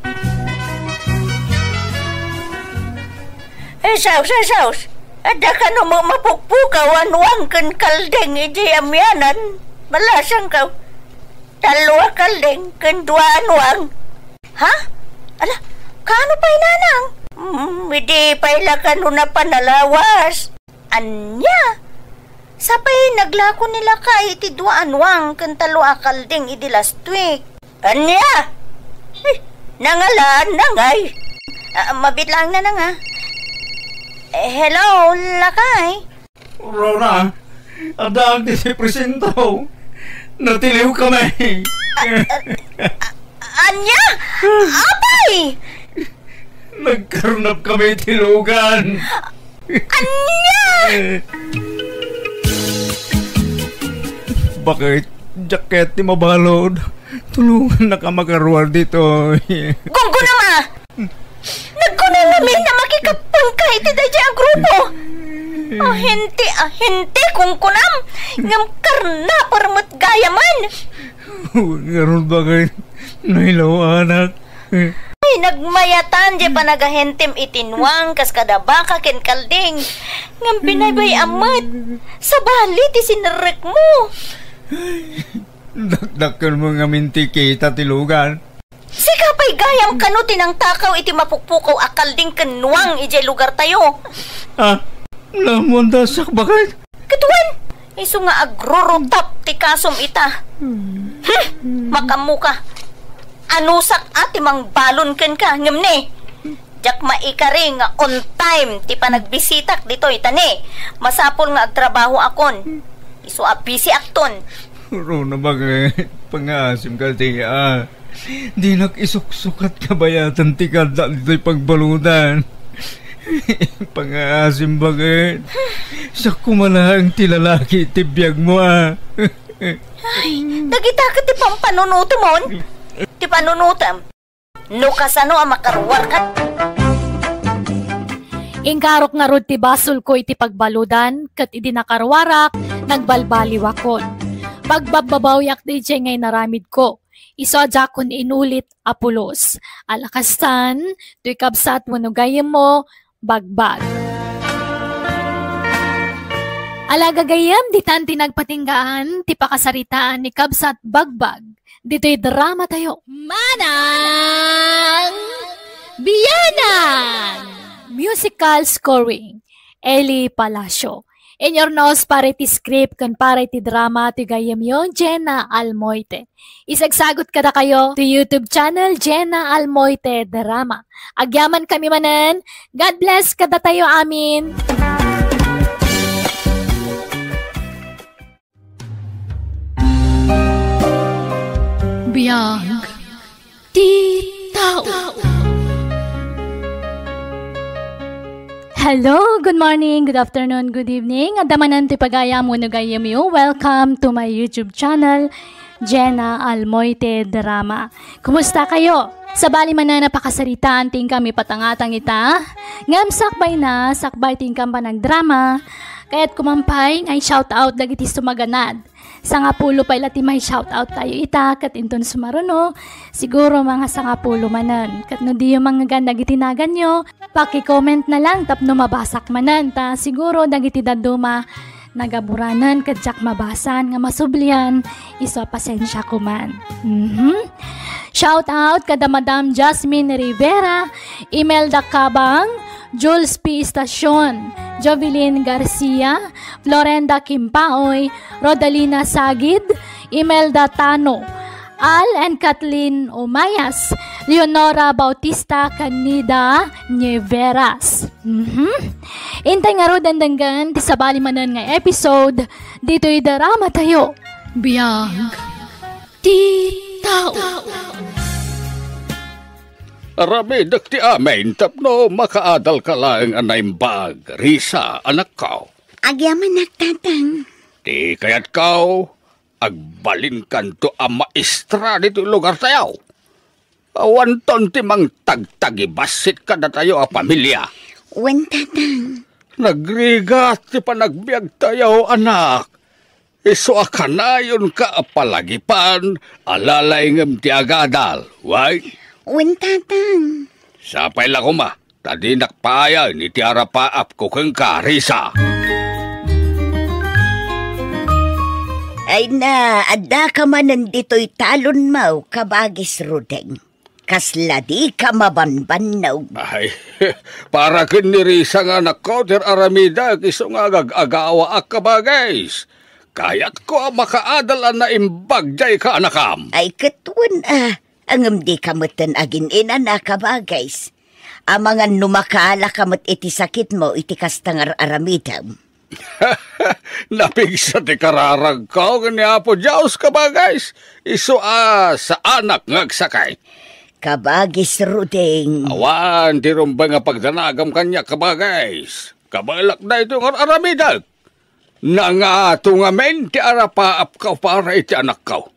Esaus, Esaus, adda kano met mapukpukaw a nuang ken kalding idiay amianan? Malasangkaw. Tallo a kalding ken dua a nuang. Ha? Ala, kaano pay, nanang? Mm, idi pay la kano napan a lawas. Ania? Sapay naglako ni lakay iti dua a nuang ken tallo a kalding idi last week. Ania? Eh, nangalaan na ngay. Ah, mabiit laeng, nanang, a. Eh, hello, lakay. Rona, addaak ditoy presinto. Natiliwkami. A-, a-, a-, ania? Apay! Nagkarnapkami iti lugan. Ania? Bakit? Diak ket ti mabalud. Tulongannaka a makaruar ditoy. Gunggunam a! Nagkunam ngamin a makikappanka iti daydiay a grupo. Ahente, ahente, kunkunam. Ngem karnaper met gayamen. Ngarud, bakit? Nailaw, anak. Ay, nagmayatan diay panagahentem iti nuang kas kada baka ken kalding. Ngem binaybay-am met. Sabali ti sinerrekmo. Dakdakkelmo ngamin ti kita ti lugan. Sika pay gayam kano ti nangtakaw iti mapukpukaw a kalding ken nuang idiay lugartayo. Ah, naammoanda, sakbakit. Ket wen, isu nga agrurutap ti kasom ita. Hmm, makaammoka. Anusak a ti mangbalon kenka, ngem ne, diak maikari nga on time ti panagbisitak ditoy, ta ne, masapul nga agtrabahoakon. Isu a bisiakton. Rona, bakit? Pangaasim ka ti, a. Dinak isuksukat kabayatan ti kaddak ditoy pagbaludan. Pangaasim, bakit? Siak koma laeng ti lalaki ti biagmo, a. Ay, dagita ket ti pampanunotemon? Ti panunotem? No kasano a makaruarka? Inkarok ngarud ti basolko iti pagbaludan, ket idi nakaruarak, nagbalbaliwakon. Pagbabbabawiak daydiay nga inaramidko. Isu a diakon inulit a pulos. Ala kastan, toy kabsat wenno gayyemmo, Bagbag. Ala gagayyem, ditan ti nagpatinggaan ti pakasaritaan ni Kabsat Bagbag ditoy dramatayo. Manang Bianan! Musical scoring, Eli Palacio. Inyurnos para iti script ken para iti drama ti gayyemyo, Jenna Almoite. Isagsagut kadakayo ti YouTube channel, Jenna Almoite Drama. Agyamankami manen. God bless kadatayo amin. Biag ti tao. Hello, good morning, good afternoon, good evening. Adda manen ti pagayam wenno gayyemyo. Welcome to my YouTube channel, Jenna Almoite Drama. Kumusta kayo? Sabali manen a pakasaritaan ti inkam ipatangatang ita, ngem sakbayna, sakbay ti inkam panagdrama, kayatko man pay nga i-shout out dagiti sumaganad. Sangapulo pay la ti mai-shout out tayo ita, ket inton sumaruno, siguro mga sangapulo manen. Ket no diyo mangngegan dagiti naganyo, paki-comment na lang tapno mabasak manen. Ta siguro dagiti dadduma nagaburanen ket diak mabasan nga masublian, isu a pasensiako man. Mhm. Shout out kada Madam Jasmine Rivera, Imelda Cabang, Jules P. Estacion, Jovelyn Garcia, Florenda Kimpaoy, Rodalina Sagid, Imelda Tano, Al and Kathleen Umayas, Leonora Bautista, Canida Nieveras. Mhm. Intay ngarud denggen ti sabali manen nga episode ditoy drama tayo. Biag ti tao. Aramidek ti amin tapno makaadalka laeng a naimbag, Risa, anakko. Agyamanak, Tatang. Ti kayatko, agbalinkanto a maestra ditoy lugartayo. Awanton ti mangtagtagibassit kadatayo a pamilia. Wen, Tatang. Nagrigat ti panagbiagtayo, anak. Isu a kanayonka a palagipan a lalaingem ti agadal, wen? Wen, Tatang. Sapay la koma, ta dinak paayen iti arapaapko kenka, Risa. Ay na, addaka manen ditoy talonmo, kabagis Rudeng. Kasla dika mabanbannog. Ay, para ken ni Risa nga anakko, ti aramidek isu nga agag-agawaak, kabagis. Kayatko a makaadal a naimbag diay kaanakam. Ay, ket wen a, ngem dika metten agin-inana, kabagis. Amangan no makalaka met iti sakitmo iti kasta nga ar-aramidem. Napigsa ti kararagko ken ni Apo Dios, kabagis. Isu a saanak nga agsakit. Kabagis Rudeng. Awan ti rumbeng a pagdanagam kaniak, kabagis. Kabaelak daytoy nga ar-aramidek. Nangato ngamin ti arapaapko para iti anakko.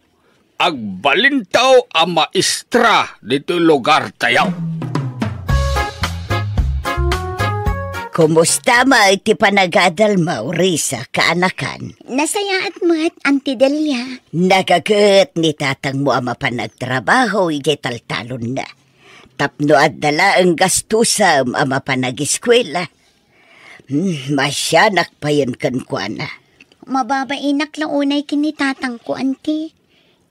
Agbalinto a maestra ditoy lugartayo. Kumusta met ti panagadalmo, Risa, kaanakan? Nasayaat met, Auntie Delia. Nagaget ni tatangmo a mapan agtrabaho idiay taltalonna. Tapno adda laeng gastosem a mapan agiskuela. Hmm, masianak payen kenkuana. Mababainak la unay ken ni tatangko, Auntie.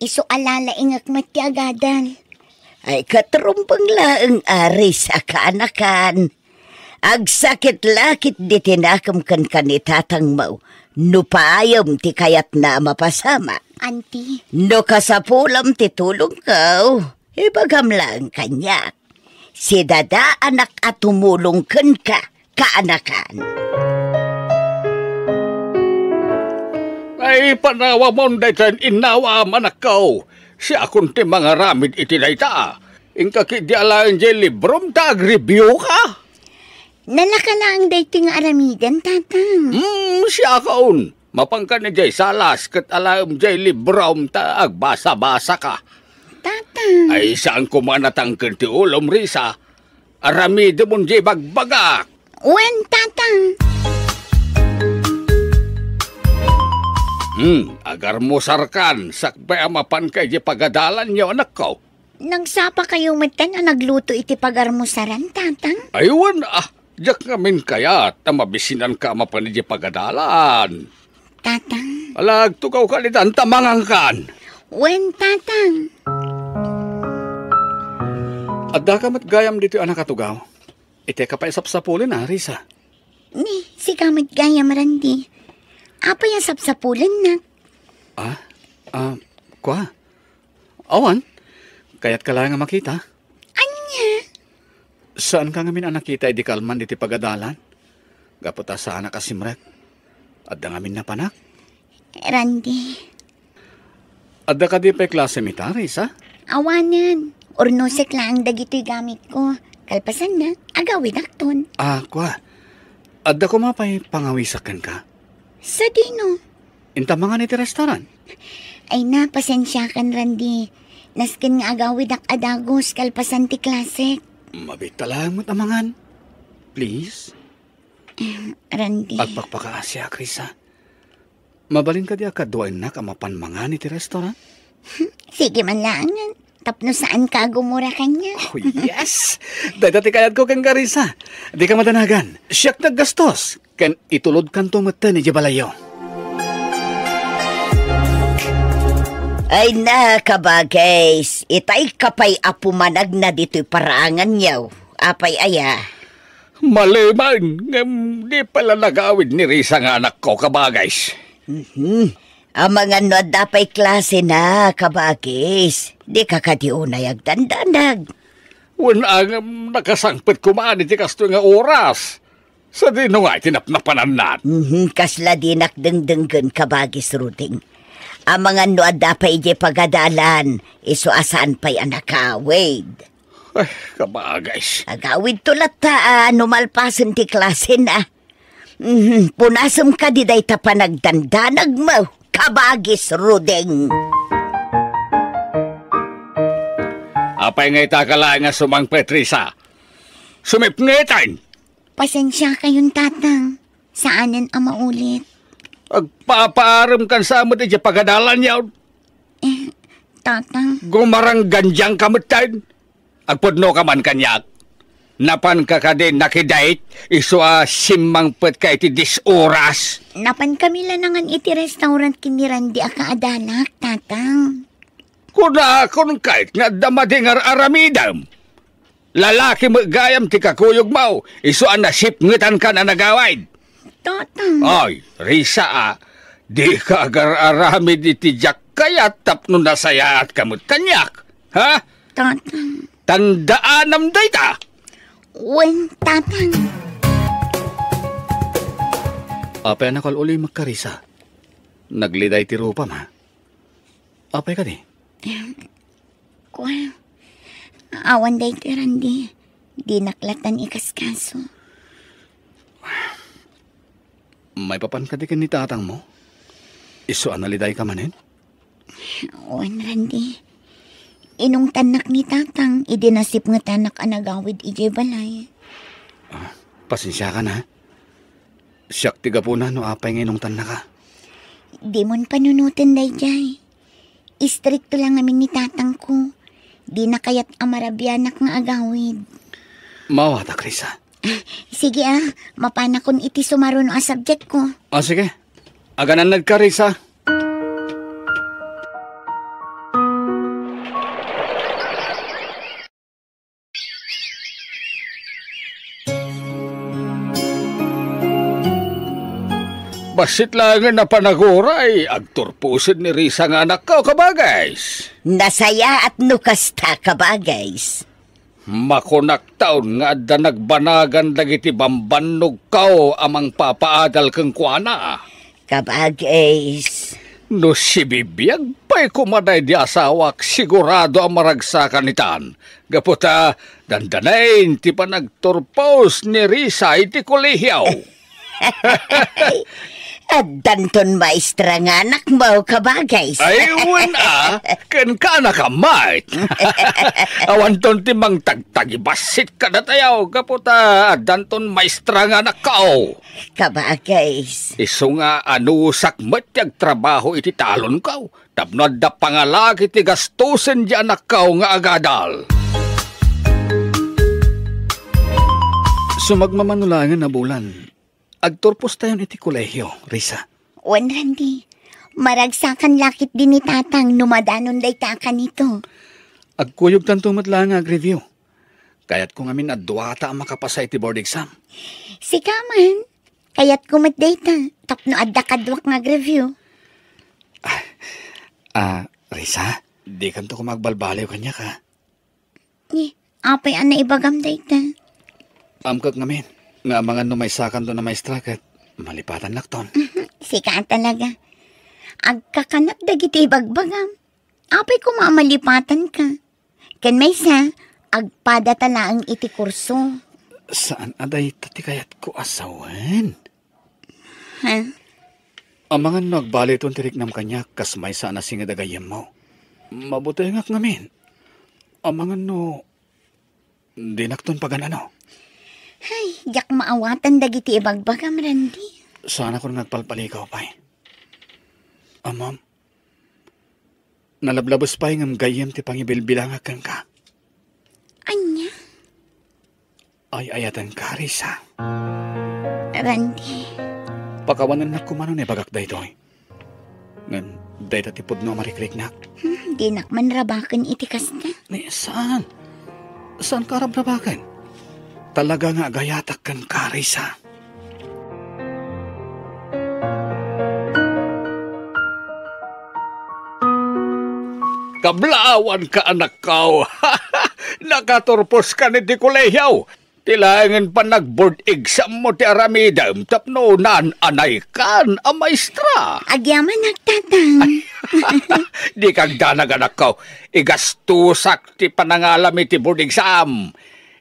Isu a lalaingek met ti agadal. Ay, ket rumbeng laeng a Risa, kaanakan. Agsakit la ketdi ti nakem kenka ni tatangmo no paayem ti kayatna a mapasamak. Auntie. No kasapulam ti tulongko, ibagam laeng kaniak. Sidadaanak a tumulong kenka, kaanakan. Ay, panawamon daytoy innawam, anakko. Siakon ti mangaramid iti dayta. Inka ketdi alaen diay librom ta agreviewka. Nalaka laeng daytoy nga aramiden, Tatang. Hmm, siakon. Mapanka idiay salas ket alaem diay librom ta agbasa-basaka. Tatang. Ay, saan koma natangken ti ulom, Risa. Aramidemon diay bagbagak. Wen, Tatang. Hmm, agarmusarkan, sakbay a mapanka idiay pagadalanyo, anakko. Nagsapakayo metten a nagluto iti pagarmusaran, Tatang? Ay, wen, ah, diak ngamin kayat a mabisinanka a mapan idiay pagadalan. Tatang. Ala, agtugawkan itan ta mangankan. Wen, Tatang. Addaka met gayam ditoy a nakatugaw. Iteka pay sapsapulen, a, Risa. Ni, sika met gayam, Randy. Apay a sapsapulennak? Ah, ah, kua? Awan. Kayatka laeng a makita. Ania? Saanka ngamin a nakita idi kalman iti pagadalan? Gapu ta saanak a simrek. Adda ngamin napanak. Randy. Adda kadi pay klasem ita, Risa? Awanen. Urnosek laeng dagitoy gamitko. Kalpasanna, agawidakton. Ah, kua. Adda koma pay pangawisak kenka? Sadino? Inta mangan iti restaurant? Ay na, pasensiakan, Randy. Nasken nga agawidak a dagus kalpasan ti klasek. Mabiit ta laeng met a mangan. Please? Em, Randy. Agpakpakaasiak, Risa. Mabalin kadi a kaduaennak a mapan mangan iti restaurant? Sige man laengen. Tapno saanka a gumura kaniak. Oh, yes! Dayta ti kayatko kenka, Risa. Dika madanagan. Siak ti aggastos. Ken itulodkanto metten idiay balayyo. Ay na, kabagis. Itay ka pay a pumanagna ditoy paraanganyo. Apay aya? Malemen, ngem di pay la nagawid ni Risa nga anakko, kabagis. Mhm. Amangan no adda pay klasena, kabagis. Dika kadi unay agdandanag. Wen a, ngem nakasangpet koma iti kastoy nga oras. Sadino nga iti napnapananna? Mhm, kasla dinak dengdenggen, kabagis Ruding. Amangan no adda pay idiay pagadalan, isu a saan pay a nagawid. Ay, kabagis. Agawidto latta a no malpasen ti klasena. Mhm, punasem kadi dayta panagdandanagmo, kabagis Rudeng. Apay nga ita ka laeng nga sumangpet, Risa? Sumipngeten! Pasensiakayon, Tatang. Saanen a maulit. Agpapaarem kan sa met iti pagadalan yaw. Eh, Tatang. Gumaranggandiang ka metten. Agpudno ka man kaniak. Napan ka kadi nakidate isu a simmangpet ka iti dis oras? Napan kami lanangan iti restaurant ken ni Randy a kaadalak, Tatang. Kunakon kayat nga adda madi nga ar-aramidem. Lalaki met gayam ti kakuyogmo, isu a nasipngetankan a nagawid. Tatang. Ay, Risa a, dika agar-aramid iti diak kayat tapno nasayaatka met kaniak. Ha? Tatang. Tandaanam dayta. Wen, Tatang. Apay a nakal-ulimek ka, Risa? Nagliday ti rupam, ha? Apay kadi? Kua, awan daytoy, Randy. Dinak lattan ikaskaso. Maipapan kadi ken ni tatangmo? Isu a nalidayka manen? Wen, Randy. Inungtannak ni tatang idi nasipngetanak a nagawid idiay balay. Ah, pasensiaka na. Siak ti gapuna no apay nga inungtannaka. Dimon panunoten daydiay. Istrikto la ngamin ni tatangko. Dina kayat a marabianak nga agawid. Maawatak, Risa. Sige, ah. Mapanakon iti sumaruno a subject ko. Ah, sige. Aganannadka, Risa. Bassit laengen a panaguray, agturposen ni Risa nga anakko, kabagays. Nasayaat no kasta, kabagays. Makunak taon nga adda nagbanagan dagiti bambannogko a mangpapaadal kenkuana. Kabagays. No sibibiag pay koma daydi asawak, sigurado a maragsakan itan. Gapu ta, dandanain ti panagturpos ni Risa iti kolehio. Addanton maestra nga anakmo, kabagays. Ay, wen a, ken ka anakam met. Awanton ti mangtagtagibassit kadatayo, gapu ta addanton maestra nga anakko. Kabagays. Isu nga anusak met ti agtrabaho iti talonko, tapno adda pangalaki ti gastusen ti anakko nga agadal. Sumagmamano laengen a bulan, agturpostayon iti kolehio, Risa. Wen, Randy. Maragsakan la ketdi ni tatang no madanon dayta a kanito. Agkuyogtanto met laeng nga agreview. Kayatko ngamin a duata a makapasa iti board exam. Sika man, kayatko met dayta, tapno adda kaduak nga agreview. Ah, ah, Risa, dikanto koma agbalbaliw kaniak, a. Ni, apay a naibagam dayta? Amkek ngamin, nga amangan no maysakanton a maestra ket malipatannakton. Sika a talaga. Agkakanak dagiti ibagbagam. Apay koma a malipatanka? Ken maysa, agpadata laeng iti kurso. Saan a dayta ti kayatko a sawen? Ha? Amangan no agbaliwton ti riknam kaniak kas maysa a nasinged a gayyemmo. Mabutengak ngamin. Amangan no dinakton pagan-ano. Hay, diak maawatan dagiti ibagbagam, Randy. Saanakon nga agpalpalikaw pay. Ammom, nalablabes pay ngem gayyem ti pangibilbilangak kenka. Ania? Ay-ayatenka, Risa. Randy. Pakawanennak koma no naibagak daytoy. Ngem dayta ti pudno a marikriknak. Hmm, dinak man rabaken iti kasta. Ni, saan? Saanka a rabrabaken? Talaga nga agayatak kenka, Risa. Kablaawanka, anakko. Nakaturposka iti kolehio. Ti laengen panag-board exam mo ti aramidem tapno naan-anaykan a maestra. Agyamanak, Tatang. Dika agdanag, anakko. Igastusak ti panangalami ti board exam.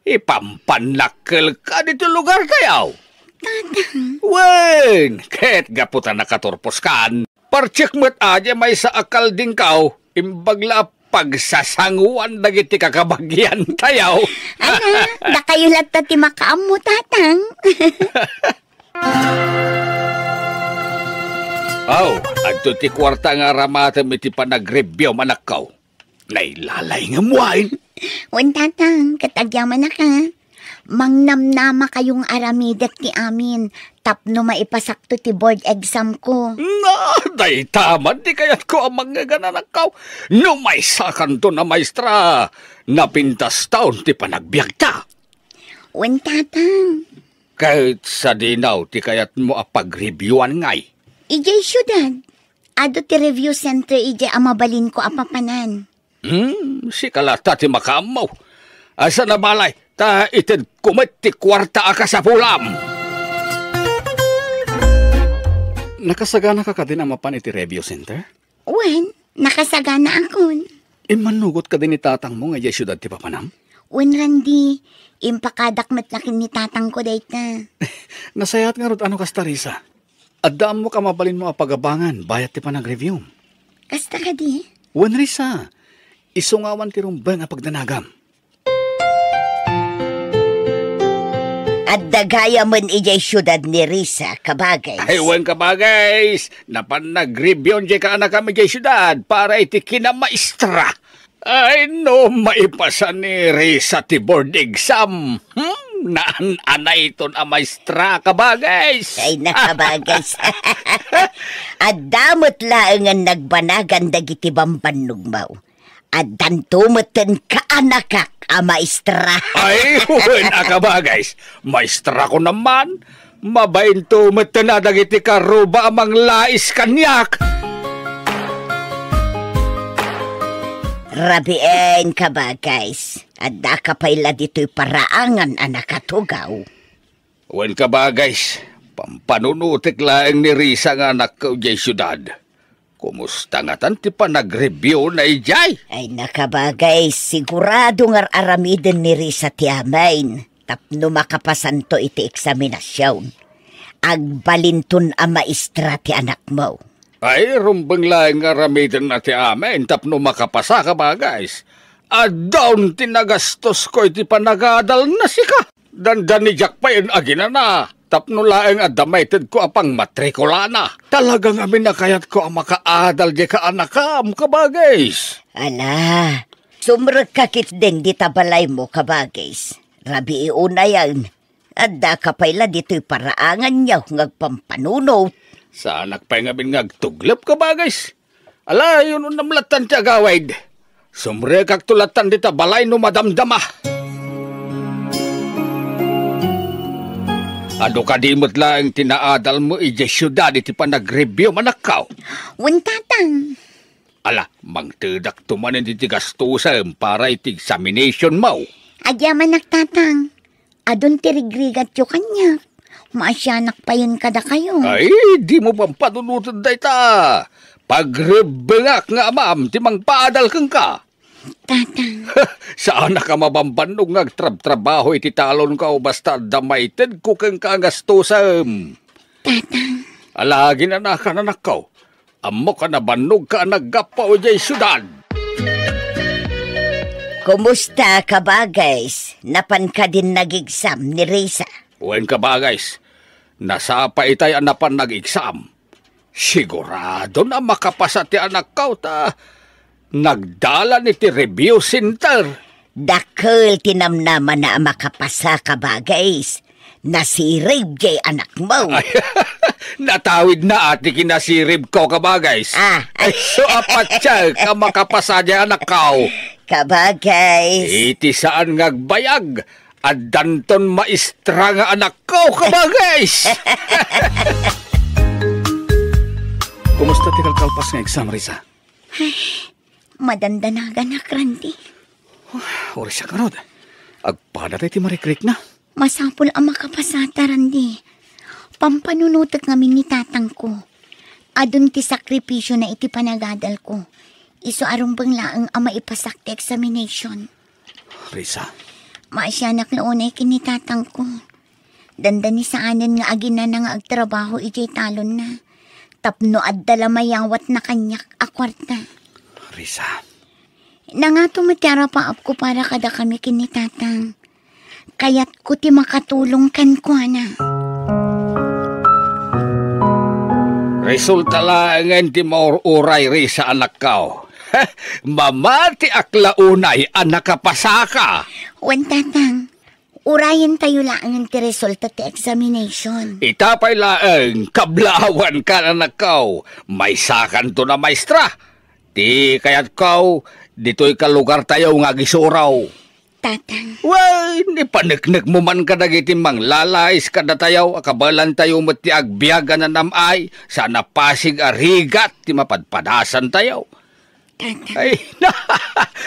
Ipampanakkelka ditoy lugartayo. Tatang. Wen, ket gapu ta nakaturposkan. Partsek met a diay maysa a kaldingkaw, imbag la a pagsasangoan dagiti kakabagiantayo. Ana, dakayo latta ti makaammo, Tatang. Aw, adto ti kuarta nga aramatem iti panagreviewm, anakko. Nailalay nga muain. Wen, Tatang, ket agyamanak a. Mangnamnamakayo nga aramidek ti amin tapno maipasakto ti board exam ko. Na, dayta man ti kayatko a mangngeg, anakko. No maysakanton a maestra, napintaston ti panagbiagta. Wen, Tatang. Ket sadino ti kayatmo a pagreviewan ngay? Idiay siudad. Adu ti review center idiay a mabalinko a papanan. Hmm, sika latta ti makaammo. Asa na balay, ta itedko met ti kuarta a kasapulam. Nakasaganaka kadin a mapan iti review center? Wen, nakasaganaakon. Immannugot kadi ni tatangmo nga idiay siudad ti papanam? Wen, Randy, impakadak met la ken ni tatangko dayta. Nasayaat ngarud a no kasta, Risa. Adda ammok a mabalinmo a pagabangan bayat ti panagreviewm. Kasta kadi? Wen, Risa, isu nga awan ti rumbeng a pagdanagam. Adda gayamen idiay siudad ni Risa, kabagay. Ay, wen, kabagay. Napan nagreviewon diay kaanakam idiay siudad para iti kinamaestra. Ay, no maipasa ni Risa ti board exam, hmm, naan-anayton a maestra, kabagay. Ay, nakabagay. Adda met laengen nagbanagan dagiti bambannogmo. Addanto metten kaanakak a maestra. Ay, wen a kabagay. Maestrakon man. Mabainto metten a dagiti karuba a manglais kaniak. Rabien, kabagay. Addaka pay la ditoy paraangan a nakatugaw. Wen, kabagay, pampanunotek laeng ni Risa nga anakko idiay siudad. Kumusta ngatan ti panagreviewna idiay? Ay, nakabagay, sigurado nga ar-aramiden ni Risa ti amin tapno makapasanto iti eksaminasion. Agbalinton a maestra ti anakmo. Ay, rumbeng laeng nga aramidenna ti amin tapno makapasa, kabagay. Addaon ti nagastosko iti panagadalna, sika. Dandani diak pay aginana tapno laeng adda maitedko a pangmatrikulana. Talaga ngamin a kayatko a makaadal diay kaanakam, kabagay. Ala, sumrekka ketdin dita balaymo, kabagay. Rabii unayen, addaka pay la ditoy paraanganyo nga agpampanunot. Saanak pay ngamin nga agtuglep, kabagay. Ala, inunam lattan ti agawid. Sumrekakto lattan dita balay no madamdama. Adu kadi met laeng ti naadalmo idiay siudad iti panagreviewm, anakko? Wen, tatang. Ala, mangtedakto manen iti gastusem para iti examinationmo. Agyamanak, tatang. Adun ti rigrigatyo kaniak. Maasianak payen kadakayo. Ay, dimo pampanunoten dayta. Pagrebbengak nga amam ti mangpaadal kenka. Tatang. Saanak a mabambannog nga agtrabtrabaho iti talonko basta adda maitedko kenka a gastusem. Tatang. Ala, ginanakan, anakko. Ammok a nabannogka a naggapu idiay siudad. Kumusta, kabagay? Napan kadin nag-exam ni Risa? Wen, kabagay. Nasapa itay a napan nag-exam. Sigurado a makapasa ti anakko ta nagdalan iti review center. Dakkel ti namnamana a makapasa, kabagay. Nasirib diay anakmo. Ay, natawidna ti kinasiribko, kabagay. Ah. Ay, so, a patse ka makapasa diay anakko. Kabagay. Iti saan nga agbayag, addanton maestra nga anakko, kabagay. Kumusta ti kalkalpas nga exam, Risa? Ay, madandanaganak, Randy. Uray siak ngarud. Agpadatay ti marikrikna. Masapul a makapasata, Randy. Pampanunotek ngamin ni tatangko. Adun ti sakripisiona iti panagadalko. Isu a rumbeng laeng a maipasak ti examination. Risa. Maasianak la unay ken ni tatangko. Dandani saanen nga aginana nga agtrabaho idiay talonna. Tapno adda la mayawatna kaniak a kuarta. Risa. Nangato met ti arapaapko para kadakami ken ni tatang. Kayatko ti makatulong kenkuana. Resulta laengen ti maur-uray, Risa, anakko. Mamatiak la unay a nakapasaka. Wen, tatang. Urayentayo laengen ti resulta ti examination. Ita pay laeng, kablawanka, anakko. Maysakanton a maestra. Ti kayatko, ditoy ka lugartayo nga agisuro. Tatang. Wen, ipaneknekmo man kadagiti manglalais kadatayo a kabaelantayo met ti agbiag a nanam-ay, saan a pasig a rigat ti mapadpadasantayo. Tatang. Ay,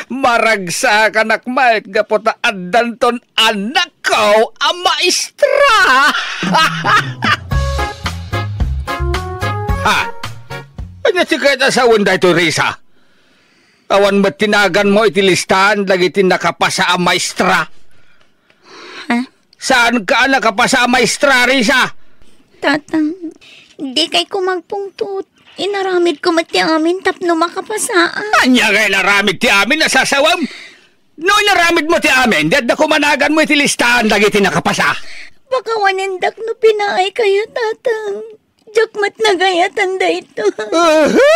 maragsakanak met gapu ta addanton anakko a maestra. Ha? Ania ti kayat a sawen daytoy, Risa? Awan met ti naganmo iti listaan dagiti nakapasa a maestra. Ha? Saanka a nakapasa a maestra, Risa? Tatang, dikay ko magpungtot. Inaramidko met ti amin tapno makapasaak. Ania nga inaramid ti amin a sasawem? No inaramidmo ti amin, di adda koma naganmo iti listaan dagiti nakapasa. Pakawanendak no pinaaykayo, tatang. Diak met nagayatan daytoy. Aha!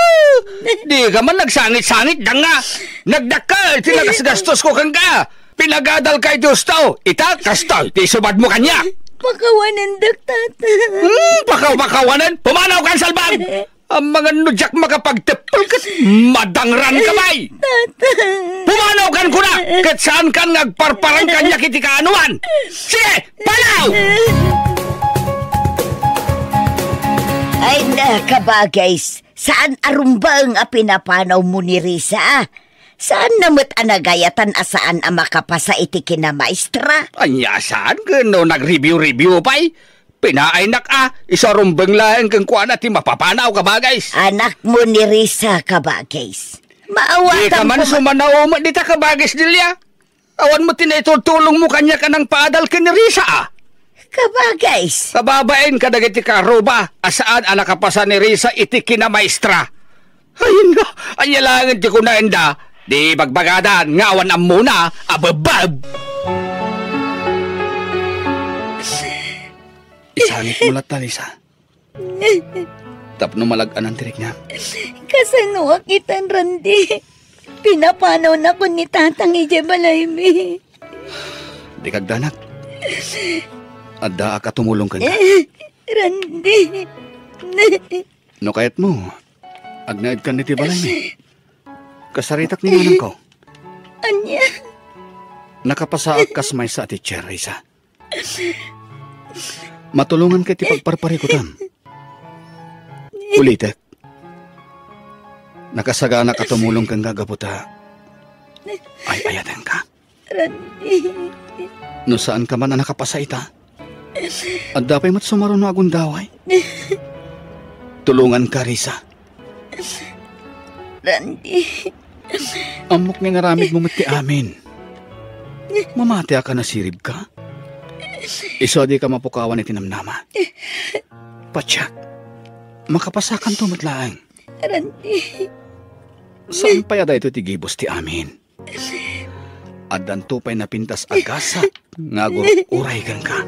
Dika man nagsangit-sangit, danga. Nagdakkel ti nagasgastosko kenka. Pinagadalka iti husto. Ita, kastoy ti isubadmo kaniak. Pakawanendak, tatang. Hmm, pakaw-pakawanen? Pumanawkan, salbag! Amangan no diak makapagteppel ket madangranka pay. Tatang. Pumanawkan kuna, ket saankan nga agparparang kaniak iti kaanoan. Sige, panaw! Ay na, kabagays, saan a rumbeng a pinapanawmo ni Risa? Saanna met a nagayatan a saan a makapasa iti kinamaestra? Ania saan ken no nag-review-review pay? Pinaaynak a, isu a rumbeng laeng kenkuana ti mapapanaw, kabagays. Anakmo ni Risa, kabagays. Maawatan. Dika man ko ma- sumanao met dita, kabagays, Delia. Awan met ti naitultulongmo kaniak a nangpaadal ken ni Risa, a. Kabagays. Kababain kadagiti kaarruba a saan a nakapasa ni Risa iti kinamaestra. Ay, na, ania laengen ti kunaenda, di bagbagadan nga awan ammona a bebbeb. Isangitmo latta, Risa. Tapno malag-anan ti riknam. Kasanoak itan, Randy? Pinapanawnakon ni tatang idiay balaymi. Dika agdanak. Addaak a tumulong kenka. Randy. No kayatmo, agnaedkan iti balaymi. Kasaritak ni nanangko. Ania? Nakapasaak kas maysa a teacher, Risa. Matulonganka iti pagparparikutam. Ulitek. Nakasaganak a tumulong kenka gapu ta ay-ayatenka. Randy. No saanka man a nakapasa ita, adda pay met sumaruno a gundaway. Tulonganka, Risa. Randy. Ammok nga inaramidmo met ti amin. Mamatiak a nasiribka. Isu a dika mapukawan iti namnama. Patiek, makapasakanto met laeng. Randy. Saan pay a daytoy ti gibus ti amin. Addanto pay napintas a gasat nga agur-uray kenka.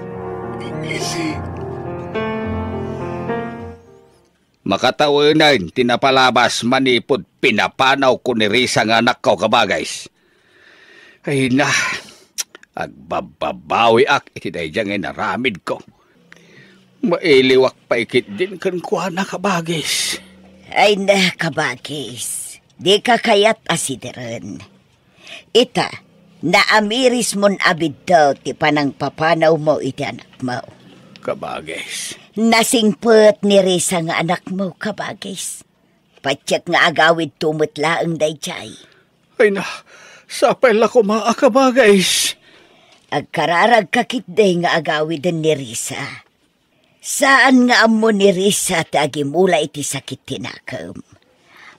Makatawen ti napalabas manipud pinapanawko ni Risa nga anakko, kabagays. Ay na, agbabbabawiak iti daydiay nga inaramidko. Mailiwak pay ketdin kenkuana, kabagis. Ay na, kabagis. Dika kayat a sideren. Ita, naamirismon a bidto ti panangpapanawmo iti anakmo. Kabagis. Nasingpet ni Risa nga anakmo, kabagis. Patiek nga agawidto met laeng daydiay. Ay na, sapay la koma a kabagis. Agkararagka ketdi nga agawiden ni Risa. Saan nga ammo ni Risa ti agimula iti sakit ti nakem.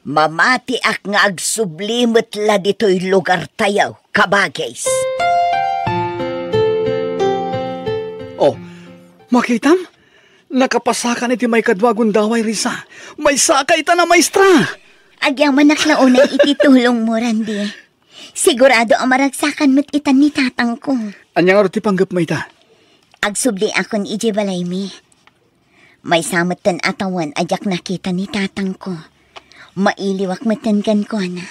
Mamatiak nga agsubli met la ditoy lugartayo, kabagis. Oh, makitam? Nakapasakan iti maikadua a gundaway, Risa. Maysaak itan a maestra. Agyamanak la unay iti tulongmo, Randy. Sigurado a maragsakan met itan ni tatangko. Ania ngarud ti panggepmo ita? Agsubliakon idiay balaymi. Maysa metten a tawen a diak nakita ni tatangko. Mailiwak metten kenkuana.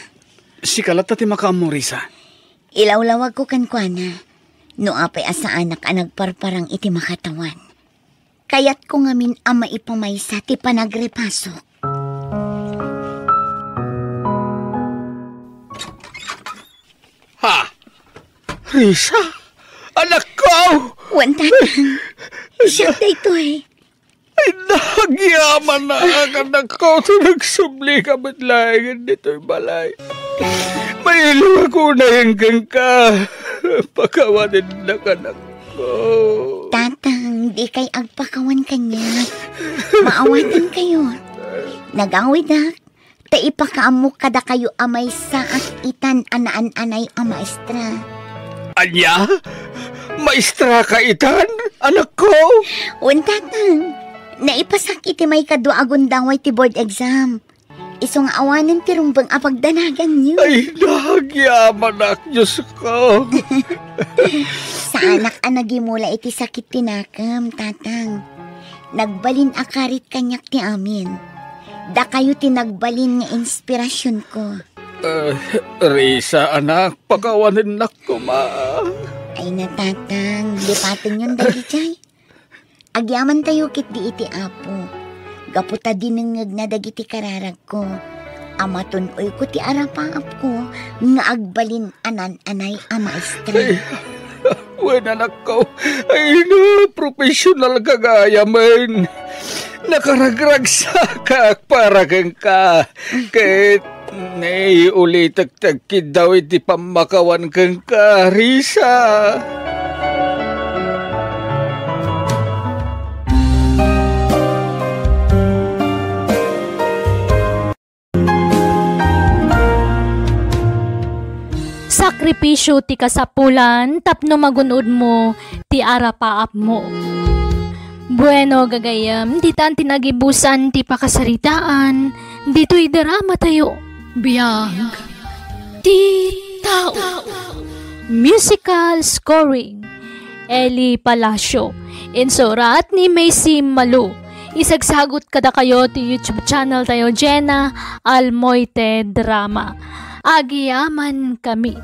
Sika latta ti makaammo, Risa. Ilawlawagko kenkuana. No apay a saanak a nagparparang iti makatawan. Kayatko ngamin a maipamaysa ti panagrepasok. Ha? Risa? Anakko! Wen, Tatang. Siak daytoy. Ay, nagyamanak, anakko, ti nagsublika met laengen ditoy balay. Mailiwak unayen kenka. Pakawanennak, anakko. Tatang, dikay agpakawan kaniak. Maawatenkayo. Nagawidak, ta ipakaammok kadakayo a maysaak itan a naan-anay a maestra. Ania? Maestraka itan, anakko? Wen, Tatang. Naipasak iti maikadua a gundaway ti board exam. Isu nga awanen ti rumbeng a pagdanaganyo. Ay, nagyamanak, Diosko. Saanak a nagimula iti sakit ti nakem, Tatang. Nagbalin a karit kaniak ti amin. Dakayo ti nagbalin nga inspirasionko. Eh, Risa, anak, pakawanennak koma. Ay na, Tatang, lipatenyon dagijay. Agyamantayo ketdi iti Apo, gapu ta dinengngegna dagiti kararagko, a matun-oyko ti arapaapko nga agbalin a naan-anay a maestra. Ay, wen, anakko, ay na, professional ka gayamen. Nakaragragsakak para kenka, ket naiulitek ti agkiddaw iti pammakawan kenka, Risa. Sakripisio ti kasapulan tapno magun-odmo ti arapaapmo. Bueno, gagayyem, ditan ti nagibusan ti pakasaritaan ditoy drama tayo. Biag ti tao. Musical scoring, Eli Palacio. Insurat ni Macy Malu. Isagsagut kadakayo ti YouTube channel tayo, Jenna Almoite Drama. Agyamankami.